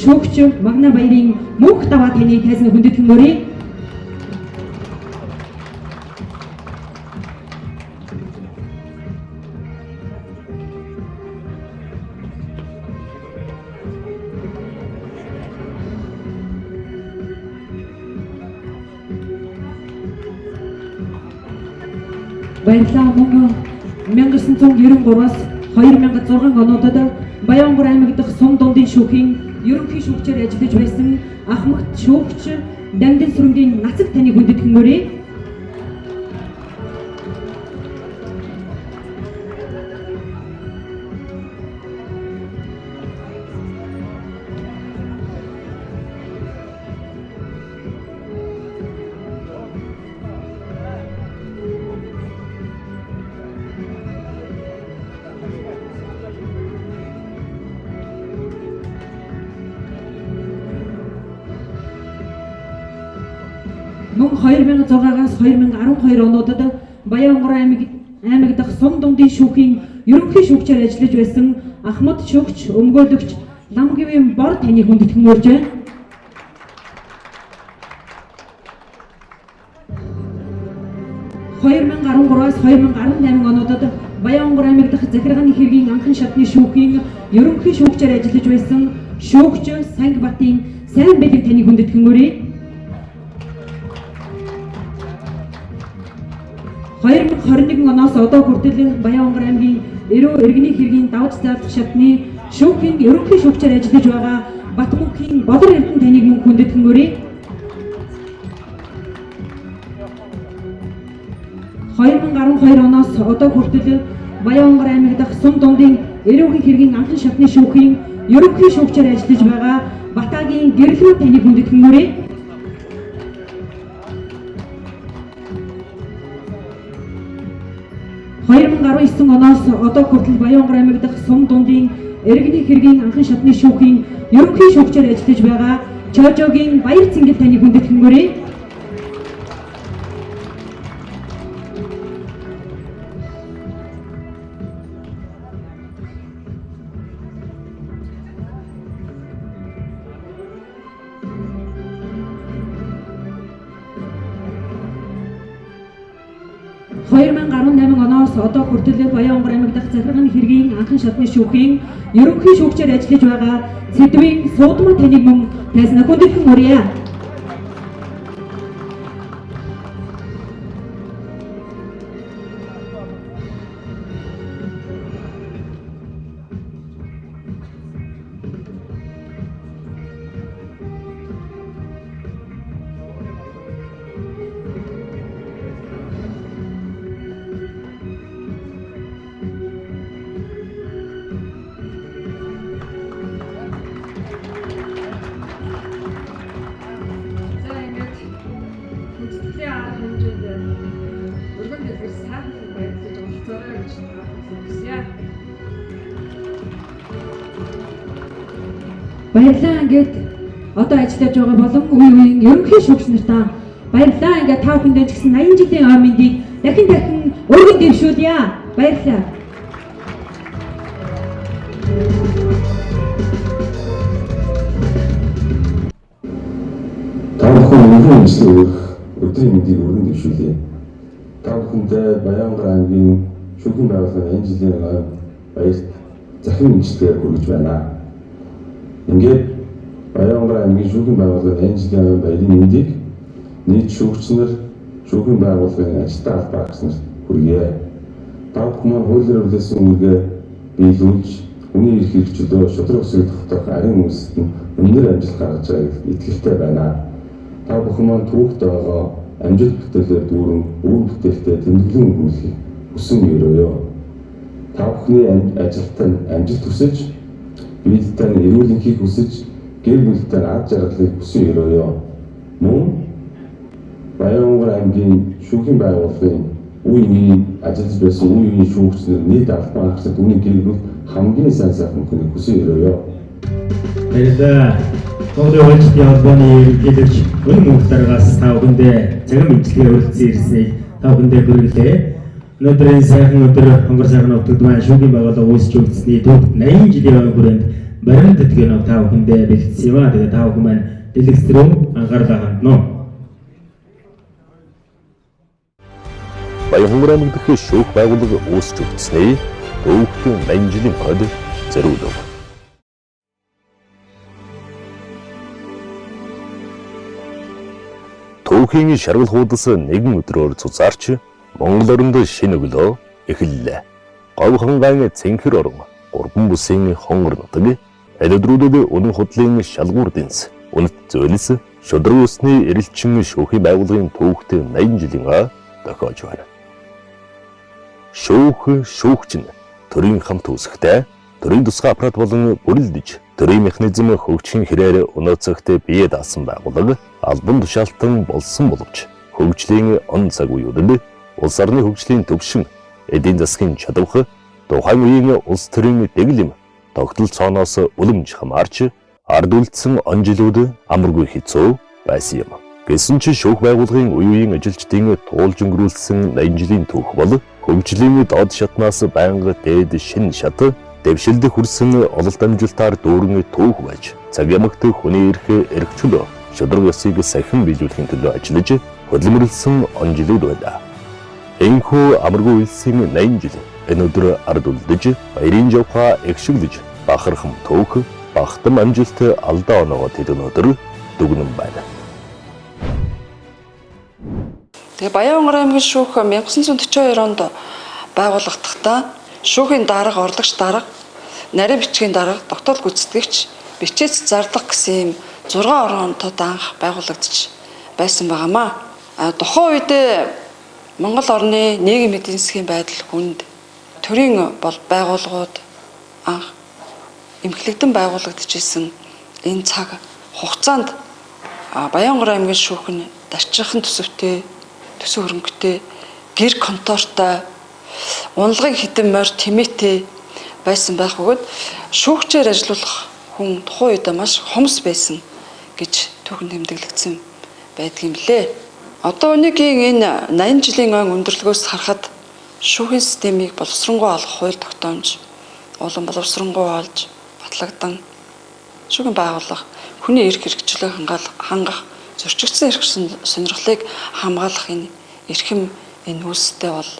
Speaker 2: шүүгч Магна Баярын мөнх даваа таны тайзан хүндэтгэн өрье. Баярлалаа. Мөн 1993-аас 2006 онуудад Баян-Хонгор аймаг дахь сум дундын шүүхийн ерөнхий шүүгчээр ажиллаж байсан ахмагт шүүгч Дамдын сүрэнгийн нацаг таныг хүндэтгэн өрье. Мөн 2006-аас 2012 онуудад Баян-Хонгор аймаг дахь сум дундын шүүхийн ерөнхий шүүгчээр ажиллаж байсан ахмад шүүгч, өмгөөлөгч Ламгивийн бор таныг хүндэтгэн өрж байна. 2013-аас 2018 онуудад Баян-Хонгор аймаг дахь захиргааны хэргийн анхан шатны шүүхийн ерөнхий шүүгчээр ажиллаж байсан шүүгч Сангибатын сайн бэлэг таныг хүндэтгэн өрье. 2021 оноос одоо хүртэл Баян-Хонгор аймгийн эрүү иргэний хэргийн давж заалдах шатны шүүхийн ерөнхий шүүгчээр ажиллаж байгаа Батмөнхийн Болор Эрдэнэ таныг мөн хүндэтгэн өрье. 2012 оноос одоо хүртэл Баян-Хонгор аймаг дахь сум дундын эрүүгийн хэргийн анхан шатны шүүхийн ерөнхий шүүгчээр ажиллаж байгаа Батагийн гэрлүү таныг хүндэтгэн өрье. 2019 оноос одоо хүртэл Баян-Хонгор аймаг дахь сум дундын иргэний хэргийн анхан шатны шүүхийн ерөнхий шүүгчээр ажиллаж байгаа Чожогийн Баяр Цэнгэл таныг хүндэтгэн өрье. 2018 оноос одоо хүртэл Баян-Хонгор аймаг дахь захиргааны хэргийн анхан шатны шүүхийн ерөнхий шүүгчээр ажиллаж байгаа Сэдвийн Суудмаа таныг мөн тайзнаа хүндэтгэн урья.
Speaker 3: За ингээд хүндэтгэлийн арга хэмжээнд өргөн дэлгэр сайхан баярлаж олцоорой гэж хүсье.
Speaker 2: Баярлалаа, ингээд одоо ажиллаж байгаа болон үе үеийн ерөнхий шүүгч нартаа баярлалаа. Ингээд та бүхэндээ ч гэсэн 80 жилийн ой мэндийг дахин дахин өргөн дэвшүүлье. Баярлалаа.
Speaker 9: Та бүхэн өнөөдрийн имчилгээ өгөх өдрийн мэндийг өргөн дэвшүүлье. Та бүхэндээ Баян-Хонгор аймгийн шүүхийн байгууллагын 80 жилийн ой баярт захин мэндчилгээ хүргэж байна. Ингээд Баян-Хонгор аймгийн шүүхийн байгууллагын 80 жилийн ой баярын мэндийг нийт шүүгч нар, шүүхийн байгууллагын ажилтан албан агч нарт хүргье. Та бүхэн маань хуулиар хүлээсэн үүргээ биелүүлж, хүний эрх хэрэгчлөө шударга ёсыг тогтоох арийн үйлсэд нь өндөр амжилт гаргаж байгаа гэдэгт итгэлтэй байна. Та бүхэн маань түүхт байгаа амжилт бүтээлээр дүүрэн үр бүтээлтэй тэмдэглэн өнгөрүүлэхийг хүсэн ерөөе. Та бүхний ажилд нь амжилт хүсэж, биедтэй нь эрүүл энхийг хүсэж, гэр бүлтэй нь ад жаргалыг хүсэн ерөөе. Мөн Баян-Хонгор аймгийн шүүхийн байгууллагын үе үеийн ажиллаж байсан үе үеийн шүүгч нар, нийт албан агчид, үүний гэр бүл хамгийн сайн сайхан хүнийг хүсэн ерөөе.
Speaker 1: Баярлалаа. Монголын хуульчдын холбооны ерөнхийлөгч Үнэн мөнх даргаас та бүхэндээ цагаан мэндчилгээ хүргэсэн ирснийг та бүхэндээ хүргэлээ. Өнөөдрийн сайхан өдөр Хонгор сайхан нутагт маань шүүхийн байгууллага үүсч өгдсөний түүхт 80 жилийн ой хүрээнд баримт тэтгэн та бүхэндээ бэлтгэсэн юм аа. Тэгээ та бүхэн маань дэлгэц рүү анхаарлаа хандна.
Speaker 10: Баян-Хонгор аймаг дэх шүүх байгууллага үүсч өгдсөний түүхтэн 80 жилийн хойд зориулав. Түүхийн шаргал хуудас нэгэн өдрөөр цуцаарч Монгол оронд шинэ өглөө эхэллээ. Говь хангаан цэнхэр орон, гурван бүсийн хонгор нутаг, аль өдрүүдэд үнэн худлын шалгуур дэнс, үнэт зөөлс, шударга ёсны эрэлчин шүүхийн байгууллагын түүхт 80 жилийн ой дохиож байна. Шүүх, шүүгч нь төрийн хамт үүсэхтэй, төрийн тусгай аппарат болон бүрэлдэж, төрийн механизм хөгжихийн хэрээр өнөө цагт бие даасан байгууллага албан тушаалтан болсон боловч хөгжлийн он цаг үеүүдэд улс орны хөгжлийн төвшин, эдийн засгийн чадвах, тухайн үеийн улс төрийн дэглэм тогтолцооноос үлэмж хамаарч ард үлдсэн он жилүүд амаргүй хэцүү байсан юм. Гэсэн чи шүүх байгууллагын үе үеийн ажилчдын туулж өнгөрүүлсэн 80 жилийн түүх бол хөгжлийн доод шатнаас байнга дээд шин шат дэвшилд хүрсэн ололт амжилтаар дүүрэн түүх байж цаг ямагт хүний эрх эрхчлөө шударга ёсыг сахин биелүүлэхийн төлөө ажиллаж хөдөлмөрлсөн он жилүүд байлаа. Энэхүү амаргүй үлсийн 80 жил энэ өдөр ард үлдэж баярын жавхаа эгшиглэж бахархан түүх багтам амжилт алдаа оноогоо тэд өнөөдөр дүгнэн байна.
Speaker 3: Тэгээ Баян-Хонгор аймгийн шүүх 1942 онд байгуулагдахдаа шүүхийн дарга, орлогч дарга, нарийн бичгийн дарга, тогтоол гүйцэтгэгч, бичээц зарлага гэсэн ийм 6 ороонтод анх байгуулагдаж байсан байгаамаа. Тухайн үедээ Монгол орны нийгэм эдийн засгийн байдал хүнд, төрийн бол байгууллагууд анх эмхлэгдэн байгуулагдаж исэн энэ цаг хугацаанд Баян-Хонгор аймгийн шүүх нь дарчирхан төсөвтэй, төсөв хөрөнгөтэй, гэр контортой, уналгын хідэн морь тэмээтэй байсан байх бөгөөд шүүгчээр ажиллуулах хүн тухайн үед маш хомс байсан гэж түүхэн тэмдэглэгдсэн байдгийм лээ. Одоо өнөөгийн энэ 80 жилийн ой өндөрлөгөөс харахад шүүхийн системийг боловсронгуй олох хууль тогтоомж, улам боловсронгуй олж батлагдан шүүхийн байгууллага хүний эрх хэрэгчлээ хангах, зөрчигдсөн эрх сонирхлыг хамгаалах энэ эрхэм Энэ үйлстэй бол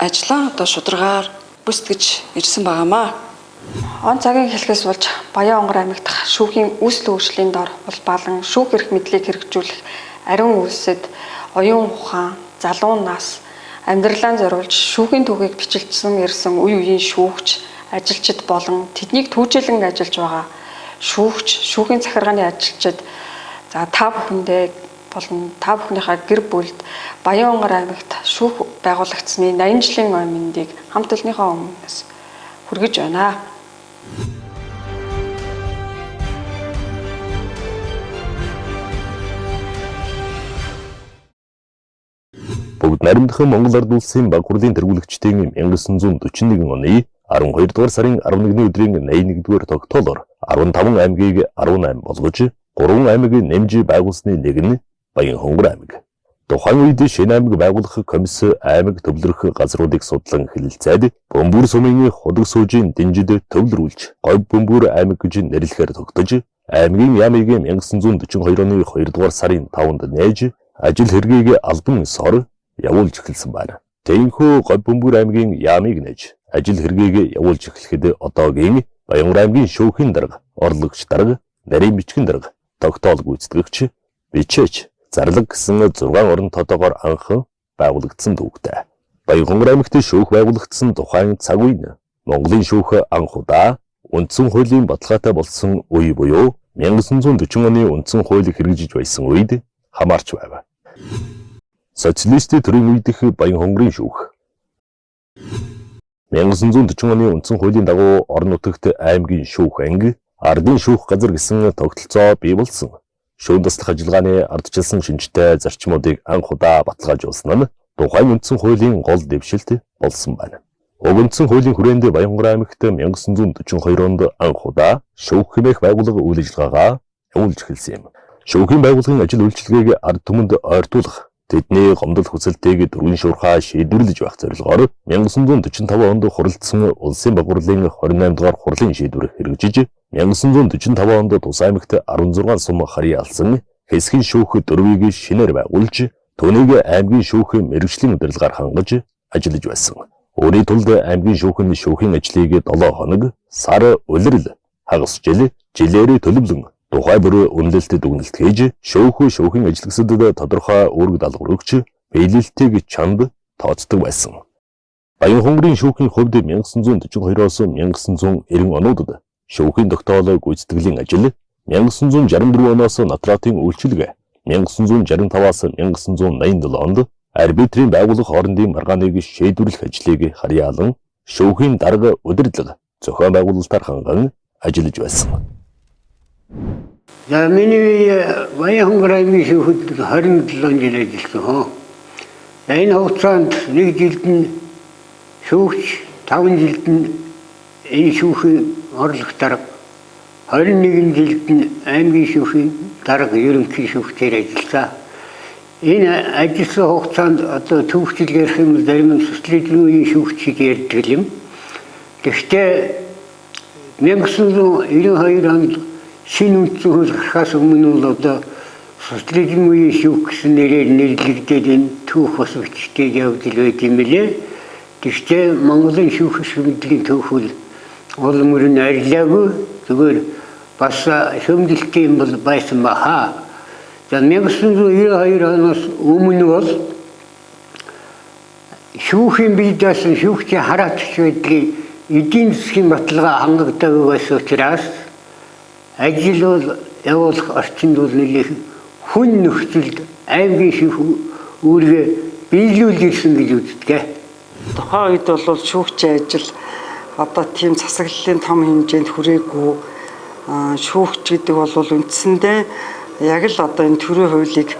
Speaker 3: ажлаа одоо шударгаар бүстгэж ирсэн байгаамаа. Он цагийн хэлхээс болж Баян-Хонгор аймаг дахь шүүхийн үүсэл хөгжлийн дор улбаалан шүүх эрх мэдлийг хэрэгжүүлэх ариун үйлсэд оюун ухаан, залуу нас, амьдралаа зориулж шүүхийн түүхийг бичилжсэн ирсэн үе үеийн шүүгч, ажилчид болон тэднийг түүжээлэн ажиллаж байгаа шүүгч, шүүхийн захиргааны ажилчид за та бүхэндээ болон та бүхнийхээ гэр бүлд Баян-Хонгор аймагт шүүх байгуулагдсаны 80 жилийн ой мэндийг хамт олонныхоо өмнөөс хүргэж байна.
Speaker 10: Бүгд наримдхан Монгол Ард Улсын баг хурлын тэргүүлэгчдийн 1941 оны 12 дугаар сарын 11-ний өдрийн 81 дугаар тогтоолоор 15 аймгийг 18 болгож 3 аймаг нэмж байгуулсны нэг нь Баян-Хонгор аймаг. Тухайн үед шинэ аймаг байгуулах комисс аймаг төвлөрөх газруудыг судлан хэлэлцээд Бөмбөр сумын Худаг суужийн дэнжид төвлөрүүлж Говь Бөмбөр аймаг гэж нэрлэхээр тогтож аймгийн яамыг 1942 оны 2 дугаар сарын 5-нд нээж ажил хэргийг албан ёсоор явуулж эхэлсэн байна. Тэнхүү Говь Бөмбөр аймгийн яамыг нээж ажил хэргийг явуулж эхлэхэд одоогийн Баян-Хонгор аймгийн шүүхийн дарга, орлогч дарга, нарийн бичгэн дарга, тогтоол гүйцэтгэгч, бичээч, зарлаг гэсэн 6 орон тодоогоор анхан байгуулагдсан түүхтэй. Баян-Хонгор аймагт шүүх байгуулагдсан тухайн цаг үе нь Монголын шүүх анх удаа үндсэн хуулийн баталгаатай болсон үе буюу 1940 оны үндсэн хуулийг хэрэгжиж байсан үед хамаарч байв. Социалистийн төрийн үе дэх Баян-Хонгорын шүүх. 1940 оны үндсэн хуулийн дагуу орон нутагт аймгийн шүүх анги, ардын шүүх газар гэсэн тогтолцоо бий болсон. Шүүн таслах ажиллагааны ардчилсан шинжтэй зарчмуудыг анх удаа баталгаажуулсан нь тухайн үндсэн хуулийн гол дэвшилт болсон байна. Уг үндсэн хуулийн хүрээнд Баян-Хонгор аймагт 1942 онд анх удаа шүүх хэмээх байгууллага үйл ажиллагаагаа явуулж эхэлсэн юм. Шүүхийн байгууллагын ажил үйлчилгээг ард түмэнд ойртуулах, тэдний гомдол хүсэлтийг дөрвөн шуурхай шийдвэрлэж байх зорилгоор 1945 онд хуралдсан Улсын баг хурлын 28 дугаар хурлын шийдвэр хэрэгжиж 1945 онд тус аймагт 16 сум харьяалсан хэсгийн шүүх дөрвийг шинээр байгуулж түүнийг аймгийн шүүхийн мэргэжлийн удирдлагаар хангаж ажиллаж байсан. Үүний тулд аймгийн шүүх нь шүүхийн ажлыг 7 хоног, сар, улирал, хагас жил, жилээр төлөвлөн тухай бүр үнэлэлтэд дүгнэлт хийж шүүхийн ажиллагсадад тодорхой үүрэг даалгавар өгч биелэлтийг чанд тооцдог байсан. Баян-Хонгорын шүүхийн хувьд 1942-оос 1990 онуудад шүүхийн тогтоол гүйцэтгэлийн ажил, 1964 оноос нотариатын үйлчилгээ, 1965-аас 1987 онд арбитрийн байгууллага хоорондын маргааныг шийдвэрлэх ажлыг харьяалан шүүхийн дарга удирдлага зохион байгуулалтаар ханган ажиллаж байсан.
Speaker 5: За миний Баян-Хонгор аймгийн шүүхэд 27 жил ажилласан. Энэ хугацаанд нэг жилд нь шүүгч, 5 жилд нь энэ шүүхийн орлогч дарга, 21 жилд нь аймгийн шүүхийн дарга, ерөнхий шүүгчээр ажилласан. Энэ ажилласан хугацаанд одоо төвчл ярих юм зарим нь социализмын үеийн шүүгч гэж ярьдаг юм. Гэхдээ 1992 онд шинэ үндсэн хууль гарахаас өмнө бол одоо социализм үеийн шүүх гэсэн нэрээр нэрлэгдээд энэ түүх бас бичигдээд явдал байд юм билээ. Гэхдээ Монголын шүүх шүмдлийн түүх бол улам мөрөн арилаагүй, зүгээр бас шөмдөлтийн юм бол байсан баха. За 1992 оноос өмнө бол шүүхийн бие даасан шүүгчийн хараатч байдлыг эдийн засгийн баталгаа хангагдаагүй байсан учраас ажил бол явуулах орчинд бол нэлээх хүн нөхцөлд аймгийн шүүх үүргээ биелүүлж ирсэн гэж үздэг.
Speaker 3: Тухайн үед бол шүүгчийн ажил одоо тийм засаглалын том хэмжээнд хүрээгүй. Шүүгч гэдэг бол үндсэндээ яг л одоо энэ төрийн хуулийг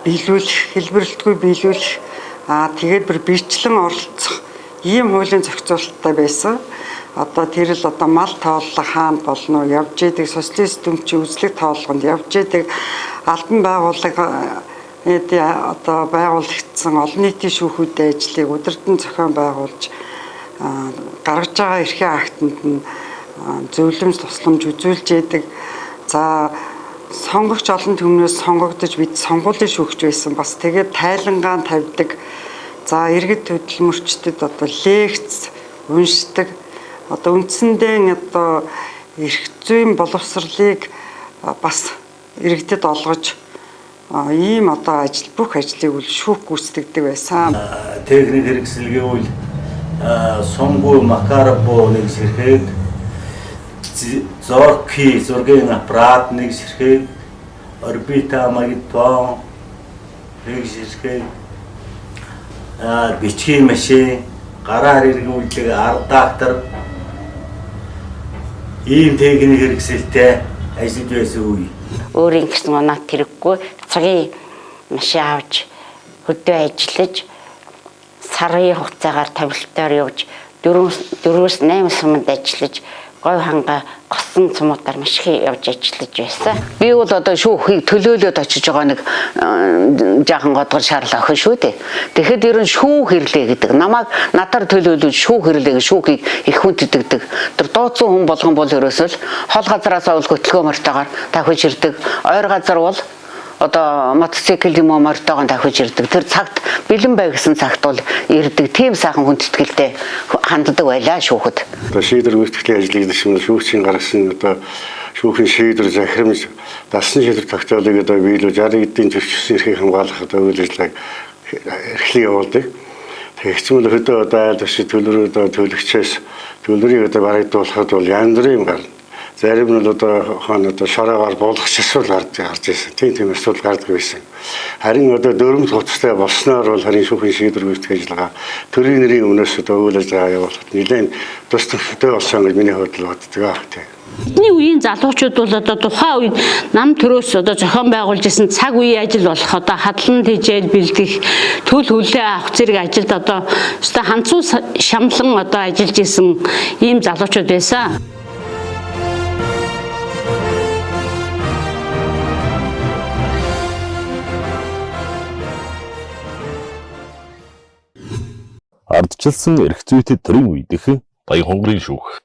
Speaker 3: биелүүлэх, хэлбэрлэлтгүй биелүүлэх, тэгээд бүр биечлэн оролцох ийм хуулийн зохицуулалттай байсан. Одоо тэр л одоо мал тооллого хаана болно явж идэг, социалист дүмчийн үзлэг тоолгонд явж идэг, албан байгууллага одоо байгуулагдсан олон нийтийн шүүхүүдийн ажлыг удирдан зохион байгуулж гаргаж байгаа эрхийн актанд нь зөвлөмж тусламж үзүүлж идэг. За сонгогч олон түмнээс сонгогдож бид сонгуулийн шүүгч байсан. Бас тэгээд тайлангаан тавьдаг.
Speaker 11: За иргэд хөдөлмөрчдөд одоо лекц уншдаг. Одоо үндсэндээ одоо эрх зүйн боловсролыг бас иргэдэд олгож ийм одоо ажил бүх ажлыг үл шүүх гүйцэтгэдэг байсан.
Speaker 12: Техник хэрэгсэл гэвэл сумгүй Макаров нэг ширхэг, Зорки зургийн аппарат нэг ширхэг, орбита магнитофон нэг ширхэг, бичгийн машин, гараар эргүүлдэг редактор ийм техник хэрэгсэлтэй ажиллаж байсан үе.
Speaker 13: Өөрийн гэсэн унаат хэрэггүй цагийн машин авч хөдөө ажиллаж сарын хугацаагаар тавилтаар явж 4-8 суманд ажиллаж говь ханга госон цумуудаар маш их явж ажиллаж байсан.
Speaker 14: Би бол одоо шүүхийг төлөөлөөд очиж байгаа нэг жаахан годгор шаарлаа охин шүү дээ. Тэгэхэд ер нь шүүх ирлээ гэдэг. Намайг надаар төлөөлөж шүүх ирлээ гэж шүүхийг их хүндэтгдэг. Тэр дооцсон хүн болгон бол ерөөсөө л хол газараас бол хөтөлгөө мортойгоор тавхиж ирдэг. Ойр газар бол одоо мотоцикл юм уу мортойгон тавхиж ирдэг. Тэр цагт бэлэн бай гэсэн цагт бол ирдэг. Тийм сайхан хүндэтгэлтэй ханддаг байлаа шүүхэд.
Speaker 15: Одоо шийдвэр гүйцэтгэлийн ажлыг дэшмэл шүүгчийн гаргасан одоо шүүхийн шийдвэр захирамж дассан шийдвэр тогтоолыг одоо биелүүлж 60 эдийн зөрчилсөн эрхийг хамгаалах одоо үйл ажиллагааг эрхлэн явуулдаг. Тэгчмэл хөдөө одоо айл тушид төлөрөө одоо төлөгчөөс төлөрийг одоо барагдуулахад бол янз бүрийн юм гарна. Зарим нь бол одоо хон одоо шороогоор буулгах асуудал гарч ирсэн. Тийм асуудал гардаг байсан. Харин одоо дөрөв хувцастай болсноор бол харин шүүхийн шийдвэр гүйцэтгэх ажиллагаа төрийн нэрийн өмнөөс одоо үйл ажиллагаа явуулахад нэлээд тус төвтэй болсон гэж миний хувьд л боддог. Тийм.
Speaker 16: Бидний үеийн залуучууд бол одоо тухайн үед нам төрөөс одоо зохион байгуулж исэн цаг үеийн ажил болох одоо хадлан тэжээл бэлдэх төл хүлээ авах зэрэг ажилд одоо өстой ханцуу шамлан одоо ажиллаж исэн ийм залуучууд байсан.
Speaker 10: Ардчилсан эрх зүйтэй төрийн үедх Баян-Хонгорын шүүх.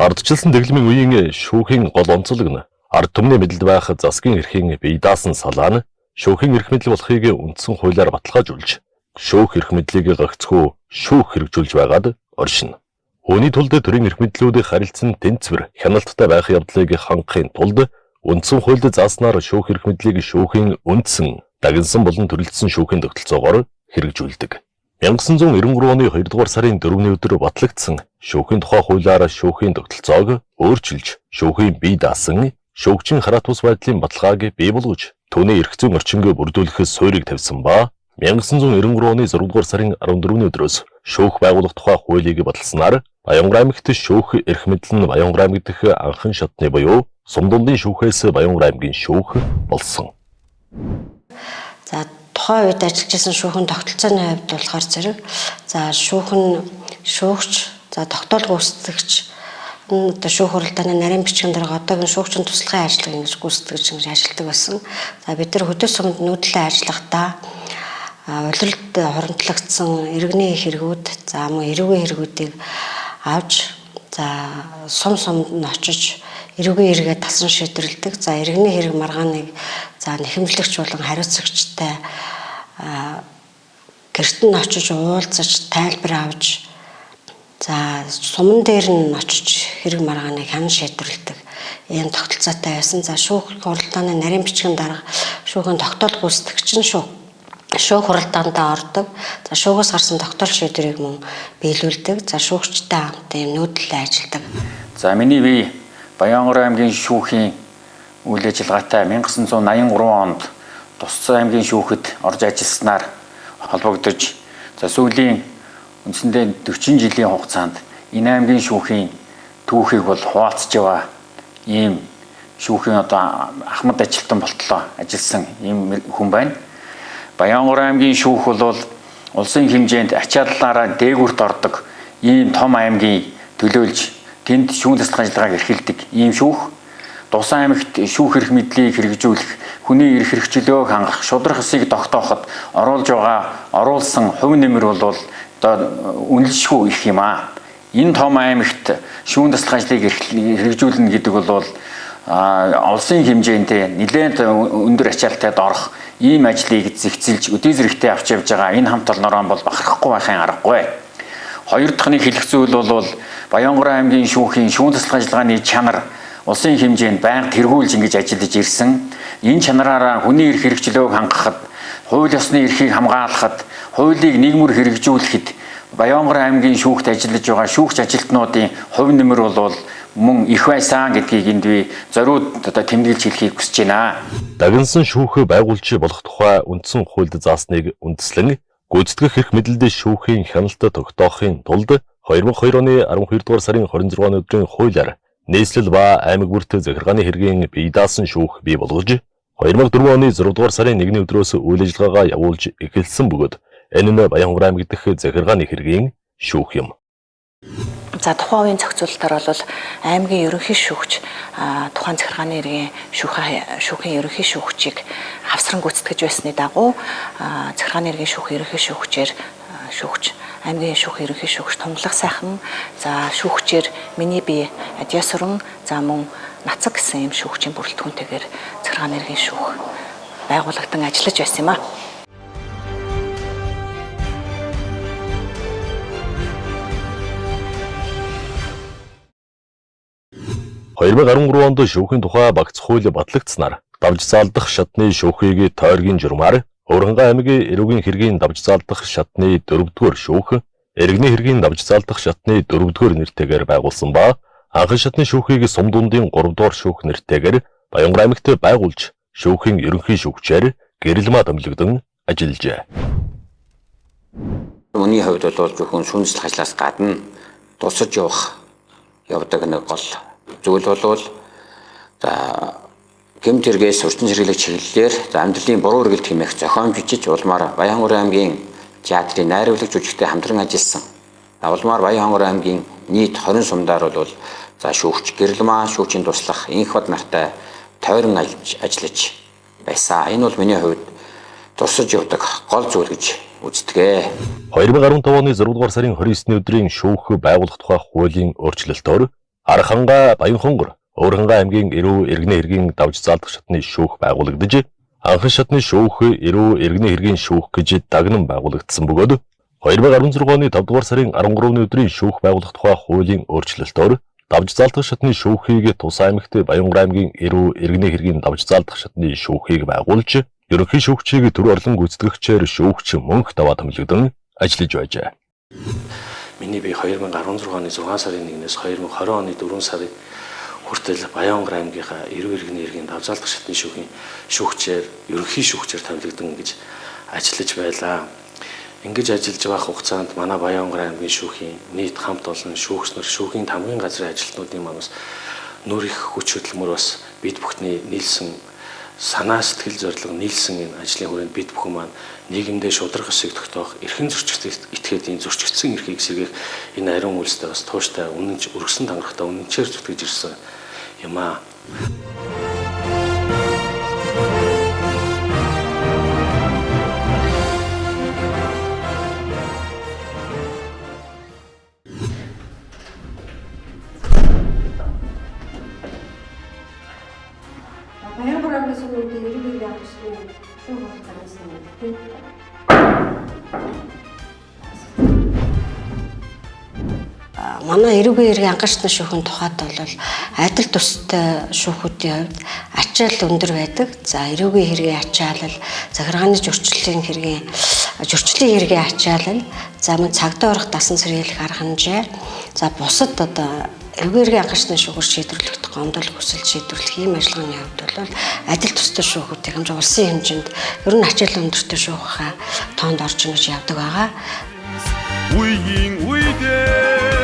Speaker 10: Ардчилсан дэглэмийн үеийн шүүхийн гол онцлог нь ард түмний мэдэлд байх засгийн эрхийн бие даасан салаа нь шүүхийн эрх мэдэл болохыг үндсэн хуулиар баталгаажуулж, шүүх эрх мэдлийг гагцхүү шүүх хэрэгжүүлж байгаад оршино. Үүний тулд төрийн эрх мэдлүүдийн харилцан тэнцвэр хяналттай байх явдлыг хангахын тулд үндсэн хуульд зааснаар шүүх эрх мэдлийг шүүхийн үндсэн, дагнсан болон төрөлдсөн шүүхийн тогтолцоогоор хэрэгжүүлдэг. 1993 оны 2 дугаар сарын 4-ний өдөр батлагдсан шүүхийн тухай хуулиар шүүхийн тогтолцоог өөрчилж, шүүхийн бие даасан шүүгчийн хараат бус байдлын баталгааг бий болгож, түүний эрх зүйн орчинг бүрдүүлэх суурийг тавьсан ба 1993 оны 6 дугаар сарын 14-ний өдрөөс шүүх байгуулах тухай хуулийг баталснаар Баянгар аймагт шүүх эрх мэдэл нь Баянгар аймаг дэх анхан шатны буюу Сумдундын шүүхээс Баянгар аймгийн шүүх болсон.
Speaker 17: За тухайн үед ажиллаж исэн шүүхэн тогтолцооны хувьд болохоор зэрэг за шүүхэн шүүгч за тогтоол гүйцэтгэгч одоо шүүх хуралдааны нарийн бичгэн дарга одоогийн шүүгчийн туслахын ажлыг ингэж гүйцэтгэж ингэж ажилладаг байсан. За бид нар хөдөө сумд нүүдлээ ажиллахдаа улиралд хуримтлагдсан иргэний хэрэгүүд за мөн эрүүгийн хэрэгүүдийг авч за сум сумд нь очиж эрүүгийн хэрэгээ тасан шийдвэрлэдэг. За иргэний хэрэг маргааныг за нэхэмжлэгч болон хариуцагчтай гэрт нь очиж уулзаж тайлбар авч за суман дээр нь очиж хэрэг маргааныг хян шийдвэрлэдэг ийм тогтолцоотой байсан. За шүүх хуралдааны нарийн бичгэн дарга шүүхийн тогтоол гүйцэтгэгч нь шүүх хуралдаандаа ордог. За шүүхээс гарсан тогтоол шийдвэрийг мөн биелүүлдэг. За шүүгчтэй хамт ийм нүүдлээ ажилладаг.
Speaker 18: За миний бие Баянгар аймгийн шүүхийн үйл ажиллагаатай 1983 онд Тусцсан аймгийн шүүхэд орж ажилласнаар холбогдож за сүүлийн үндсэндээ 40 жилийн хугацаанд энэ аймгийн шүүхийн түүхийг бол хуваалцж яваа ийм шүүхийн одоо ахмад ажилтан болтлоо ажилласан ийм хүн байна. Баянгар аймгийн шүүх бол улсын хэмжээнд ачааллаараа дээгүүрт ордог ийм том аймгийн төлөөлж тэнд шүүн таслах ажиллагааг эрхэлдэг ийм шүүх. Дусан аймагт шүүх эрх мэдлийг хэрэгжүүлэх, хүний эрх хэрэгчлөөг хангах, шударга ёсыг тогтооход оруулж байгаа оруулсан хувь нэмэр бол одоо үнэлшгүй их юм аа. Энэ том аймагт шүүн таслах ажлыг хэрэгжүүлнэ гэдэг бол Улсын хэмжээнд нэлээд өндөр ачаалтайд орох ийм ажлыг зэгцэлж өдий зэрэгтэй авч явж байгаа энэ хамт олноороо бол бахархахгүй байхын аргагүй. Хоёр дахь нэг хэлэх зүйл бол Баянгор аймгийн шүүхийн шүүн туслах ажиллагааны чанар улсын хэмжээнд байнга тэргүүлж ингэж ажиллаж ирсэн. Энэ чанараараа хүний эрх хэрэгчлөөг хангахад, хууль ёсны эрхийг хамгаалахад, хуулийг нийгмээр хэрэгжүүлэхэд Баянгор аймгийн шүүхт ажиллаж байгаа шүүгч ажилтнуудын хувь нэмэр бол мөн их байсан гэдгийг энд би зориуд одоо тэмдэглэж хэлэхийг хүсэж байна.
Speaker 10: Дагнсан шүүхээ байгуулж болох тухай үндсэн хуульд заасныг үндэслэн гүйцэтгэх эрх мэдэлд шүүхийн хяналтад тогтоохын тулд 2002 оны 12 дугаар сарын 26-ны өдрийн хуулиар нийслэл ба аймаг бүрт захиргааны хэргийн бие даасан шүүх бий болгож 2004 оны 6 дугаар сарын 1-ний өдрөөс үйл ажиллагаагаа явуулж эхэлсэн бөгөөд энэ нь Баянхонгор аймаг дэх захиргааны хэргийн шүүх юм.
Speaker 19: За тухайн үеийн зохицуулалтаар бол аймгийн ерөнхий шүүгч тухайн захиргааны иргэн шүүхийн ерөнхий шүүгчийг хавсран гүйцэтгэж байсны дагуу захиргааны иргэн шүүхийн ерөнхий шүүгчээр шүүгч аймгийн шүүхийн ерөнхий шүүгч Тунгалаг сайхан, за шүүгчээр миний бие Адьясуран, за мөн Нацаг гэсэн ийм шүүгчийн бүрэлдэхүүнтэйгээр захиргааны иргэн шүүх байгуулагдан ажиллаж байсан юм а.
Speaker 10: 2013 онд шүүхийн тухай багц хууль батлагдсанаар давж заалдах шатны шүүхийг тойргийн журмаар Өвөрхангай аймгийн эрүүгийн хэргийн давж заалдах шатны 4-р шүүх, иргэний хэргийн давж заалдах шатны 4-р нэртэйгээр байгуулсан ба анхан шатны шүүхийг сум дундын 3-р шүүх нэртэйгээр Баянгор аймагт байгуулж шүүхийн ерөнхий шүүгчээр Гэрэлмаа томилогдон ажиллажээ.
Speaker 20: Миний хувьд бол зөвхөн шүүмжлэх ажлаас гадна тусаж явах явдаг нэг гол зүйл бол за гэмт хэрэгээс урьдчилан сэргийлэх чиглэлээр за амьдралын буруу эргэлт хэмээх зохион бичиж улмаар Баянхонгор аймгийн театрын найруулагч жүжигтэй хамтран ажилласан. Улмаар Баянхонгор аймгийн нийт 20 сумдаар бол за шүүгч Гэрэлмаа шүүгчийн туслах инх бод нартай тойрон ажиллаж байсан. Энэ бол миний хувьд тусаж явдаг гол зүйл гэж үздэг.
Speaker 10: 2015 оны 6 дугаар сарын 29-ний өдрийн шүүх байгуулах тухай хуулийн өөрчлөлтөөр Архангай, Баянхонгор, Өвөрхангай аймгийн эрүү иргэний хэргийн давж заалдах шатны шүүх байгуулагдаж анхан шатны шүүх эрүү иргэний хэргийн шүүх гэж дагнан байгуулагдсан бөгөөд 2016 оны 5 дугаар сарын 13-ны өдрийн шүүх байгуулах тухай хуулийн өөрчлөлтөөр давж заалдах шатны шүүхийг Тус аймагт Баянгор аймгийн эрүү иргэний хэргийн давж заалдах шатны шүүхийг байгуулж ерөнхий шүүгчийг төр орлон гүйцэтгэгчээр шүүгч мөнх даваа томилогдон ажиллаж байжээ.
Speaker 21: Миний бие 2016 оны 6 сарын 1-ээс 2020 оны 4 сарын хүртэл Баянгор аймгийнхаа эрүү иргэний хэргийн давзаалдах шатны шүүхийн шүүгчээр ерөнхий шүүгчээр томилогдсон гэж ажиллаж байлаа. Ингэж ажиллаж байх хугацаанд манай Баянгор аймгийн шүүхийн нийт хамт олон шүүгч нар, шүүхийн тамгын газрын ажилтнуудын маань бас нүр их хүч хөдөлмөр бас бид бүхний нийлсэн санаа сэтгэл зорилго нийлсэн энэ ажлын хүрээнд бид бүхэн маань нийгэмдээ шударга ёсыг тогтоох, эрхэн зөрчигдөх этгээдийн зөрчигдсөн эрхийг сэргээх энэ ариун үйлстэй бас тууштай үнэнч өргөсөн тангарахтай үнэнчээр зүтгэж ирсэн юм аа.
Speaker 17: Баянгор аймгийн сумын эрүүгийн анхны шүүх хуралдаанаас тийм. Манай эрүүгийн хэргийн анхан шатны шүүхийн тухайд бол адил төстэй шүүхүүдийн хувьд ачаал өндөр байдаг. За эрүүгийн хэргийн ачаалал, захиргааны зөрчлийн хэргийн ачаалал, за мөн цагдаа орох дасан сэргийлэх арга хэмжээ, за бусад одоо эрүүгийн хэргийн анхан шатны шүүхээр шийдвэрлэгдэх гомдол хүсэл шийдвэрлэх ийм ажиллагааны хувьд бол адил төстэй шүүхүүдийн хэмжээ улсын хэмжээнд ер нь ачаал өндөртэй шүүхээ тоонд орж ингэж явдаг байгаа.
Speaker 22: Үеийн үедээ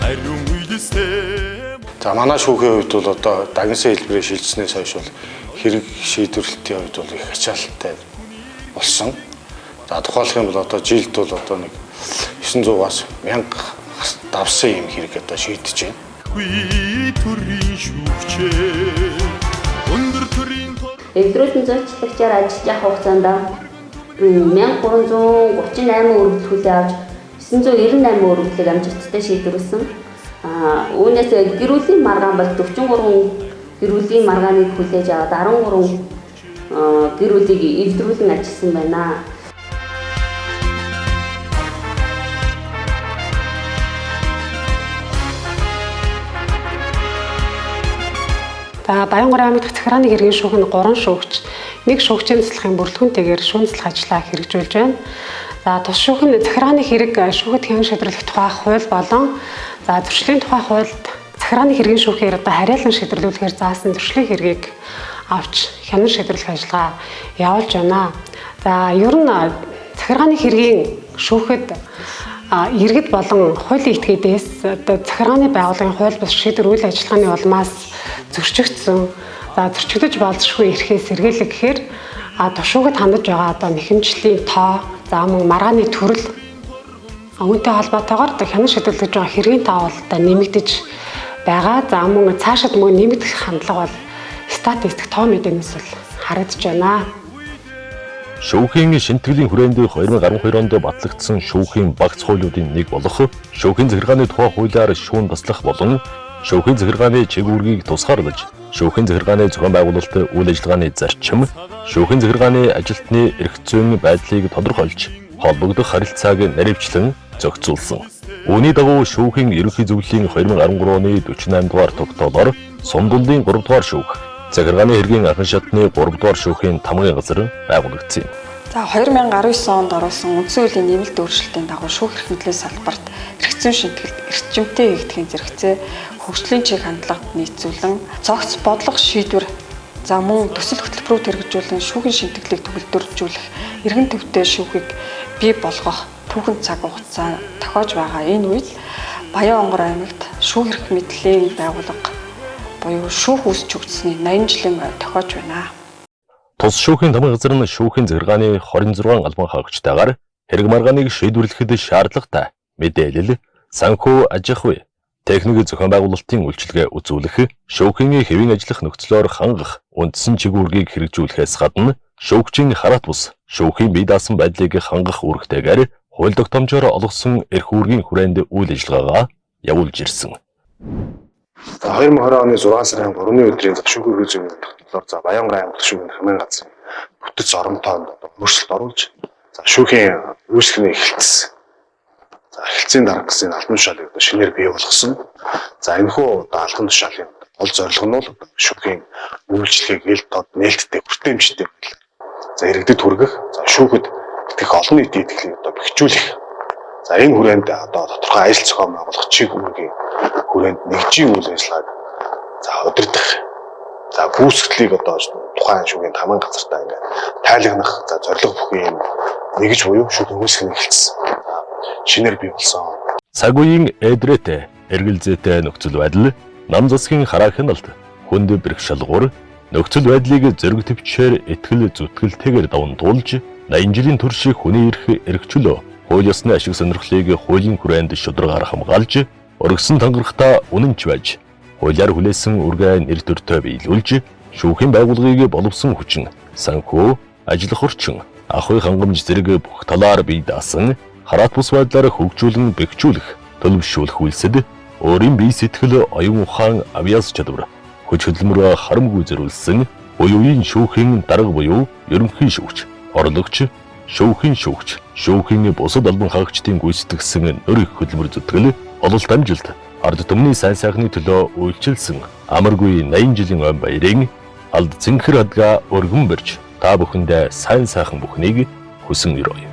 Speaker 22: ариун үйлсээ.
Speaker 15: За манай шүүхийн хувьд бол одоо дагнсан хэлбэрээр шилжснээс хойш бол хэрэг шийдвэрлэлтийн хувьд бол их ачаалттай болсон. За тухайлах юм бол одоо жилд бол одоо нэг 900-аас 1000 давсан юм хэрэг одоо шийдэж байна.
Speaker 22: Төрийн шүүгчээ өндөр төрийн
Speaker 23: Эвдрүүлэн зочлагчаар ажиллаж явах хугацаанд 1338 өргөдөл хүлээн авч 998 өргөдлийг амжилттай шийдвэрлэсэн. Үүнээс гэр бүлийн маргаан бол 43 Гэр бүлийн маргааныг хүлээж аваад 13 гэр бүлийг эвдрүүлэн ажилласан байна.
Speaker 4: За Баянгар аймаг дахь захиргааны хэргийн шүүх нь 3 шүүгч, нэг шүүгчийн туслахын бүрэлдэхүүнтэйгээр шүүн туслах ажлаа хэрэгжүүлж байна. За тус шүүх нь захиргааны хэрэг шүүхэд хянан шийдвэрлэх тухай хууль болон за зөрчлийн тухай хуульд захиргааны хэргийн шүүхээр одоо хариалан шийдвэрлүүлэхээр заасан зөрчлийн хэргийг авч хянан шийдвэрлэх ажиллагаа явуулж байна. За ер нь захиргааны хэргийн шүүхэд иргэд болон хуулийн этгээдээс одоо захиргааны байгууллагын хууль бус шийдвэр үйл ажиллагааны улмаас зөрчигдсөн, за зөрчигдөж болзошгүй эрхээ сэргийлэх гэхээр тушуугад хандаж байгаа одоо нэхэмжлийн тоо, за мөн маргааны төрөл үүнтэй холбоотойгоор одоо хянан шийдвэрлэж байгаа хэргийн тоо бол одоо нэмэгдэж байгаа. За мөн цаашид мөн нэмэгдэх хандлага бол статистик тоо мэдээнээс бол харагдаж байна.
Speaker 10: Шүүхийн шинтгэлийн хүрээнд 2012 онд батлагдсан шүүхийн багц хуулиудын нэг болох шүүхийн захиргааны тухай хуулиар шүүн таслах болон шүүхийн захиргааны чиг үүргийг тусгаарлаж, шүүхийн захиргааны зохион байгуулалт үйл ажиллагааны зарчим, шүүхийн захиргааны ажилтны эрх зүйн байдлыг тодорхойлж, холбогдох харилцааг наривчлан зохицуулсан. Үүний дагуу шүүхийн ерөнхий зөвлөлийн 2013 оны 48 дугаар тогтоолоор Сумдулын 3 дугаар шүүх, захиргааны хэргийн анхан шатны 3 дугаар шүүхийн тамгын газар байгуулагдсан юм.
Speaker 6: За 2019 онд оруулсан үндсэн хуулийн нэмэлт өөрчлөлтийн дагуу шүүх эрх мэдлийн салбарт эрх зүйн шинтгэлд эрчимтэй хийгдэхийн зэрэгцээ хөгжлийн чиг хандлага нийцүүлэн цогц бодлого шийдвэр за мөн төсөл хөтөлбөрүүд хэрэгжүүлэн шүүхийн шинтгэлийг төгөлдржүүлэх эргэн төвтэй шүүхийг бий болгох түүхэн цаг хугацаа тохиож байгаа энэ үед Баян-Онгор аймагт шүүх эрх мэдлийн байгууллага буюу шүүх үүсч хөгжсөний 80 жилийн тохиож байна.
Speaker 10: Тус шүүхийн тамгын газар нь шүүхийн захиргааны 26 албан хаагчтайгаар хэрэг маргааныг шийдвэрлэхэд шаардлагатай мэдээлэл, санхүү аж ахуй, техник зохион байгуулалтын үйлчилгээ үзүүлэх, шүүхийн хэвийн ажиллах нөхцлөөр хангах үндсэн чиг үүргийг хэрэгжүүлэхээс гадна шүүгчийн хараат бус шүүхийн бие даасан байдлыг хангах үүрэгтэйгээр хууль тогтоомжоор олгосон эрх үүргийн хүрээнд үйл ажиллагаагаа явуулж ирсэн.
Speaker 8: За 2020 оны 6 сарын 3-ны өдрийн шүүхийн ерөнхий зөвлөлийн тогтнолоор за Баянгар аймаг шүүхийн хамын газрын бүтэц оромтоонд өөрчлөлт оруулж за шүүхийн үйлчлэгээ эхэлсэн. За эхэлцийн дарга гэсэн албан тушаалыг одоо шинээр бий болгосон. За энэхүү одоо албан тушаалын гол зорилго нь бол шүүхийн үйлчлэгийг ил тод нээлттэй хүртээмжтэй байдлаар за иргэдэд хүргэх, за шүүхэд итгэх олон нийтийн итгэлийг одоо бэхжүүлэх. За энэ хүрээнд одоо тодорхой ажил зохион байгуулах чиг үүргийн хүрээнд нэгжийн үйл ажиллагааг за удирдах, за гүйцэтгэлийг одоо тухайн шүүхийн тамгын газартаа ингээд тайлагнах, за зорилго бүхий юм нэгж буюу шүүхийн үүсгэн эхэлсэн. Шинээр бий болсон.
Speaker 10: Цаг үеийн эдрээтэй, эргэлзээтэй нөхцөл байдал, нам засгийн хараа хяналт, хүнд бэрх шалгуур, нөхцөл байдлыг зэрэг төвчээр итгэл зүтгэлтэйгээр даван туулж 80 жилийн турш хүний эрх эрхчлөө хууль ёсны ашиг сонирхлыг хуулийн хүрээнд шударгаар хамгаалж, өргөсөн тангарахтаа үнэнч байж, хуулиар хүлээсэн үргээ нэр төртөө биелүүлж, шүүхийн байгууллагыг боловсон хүчин, санхүү, ажиллах орчин, ахуй хангамж зэрэг бүх талаар бие даасан хараат бус байдлаар хөгжүүлэн бэхжүүлэх, төлөвшүүлэх үйлсэд өөрийн бие сэтгэл, оюун ухаан, авьяас чадвар, хүч хөдөлмөрөө харамгүй зориулсан үе үеийн шүүхийн дарга буюу ерөнхий шүүгч, орлогч, шүүхийн шүүгч, шүүхийн бусад албан хаагчдын гүйцэтгэсэн нөр их хөдөлмөр зүтгэл, ололт амжилт, ард түмний сайн сайхны төлөө үйлчилсэн амаргүй 80 жилийн ойн баярын алд цэнхэр хадгаа өргөн барьж та бүхэндээ сайн сайхан бүхнийг хүсэн өрөөе.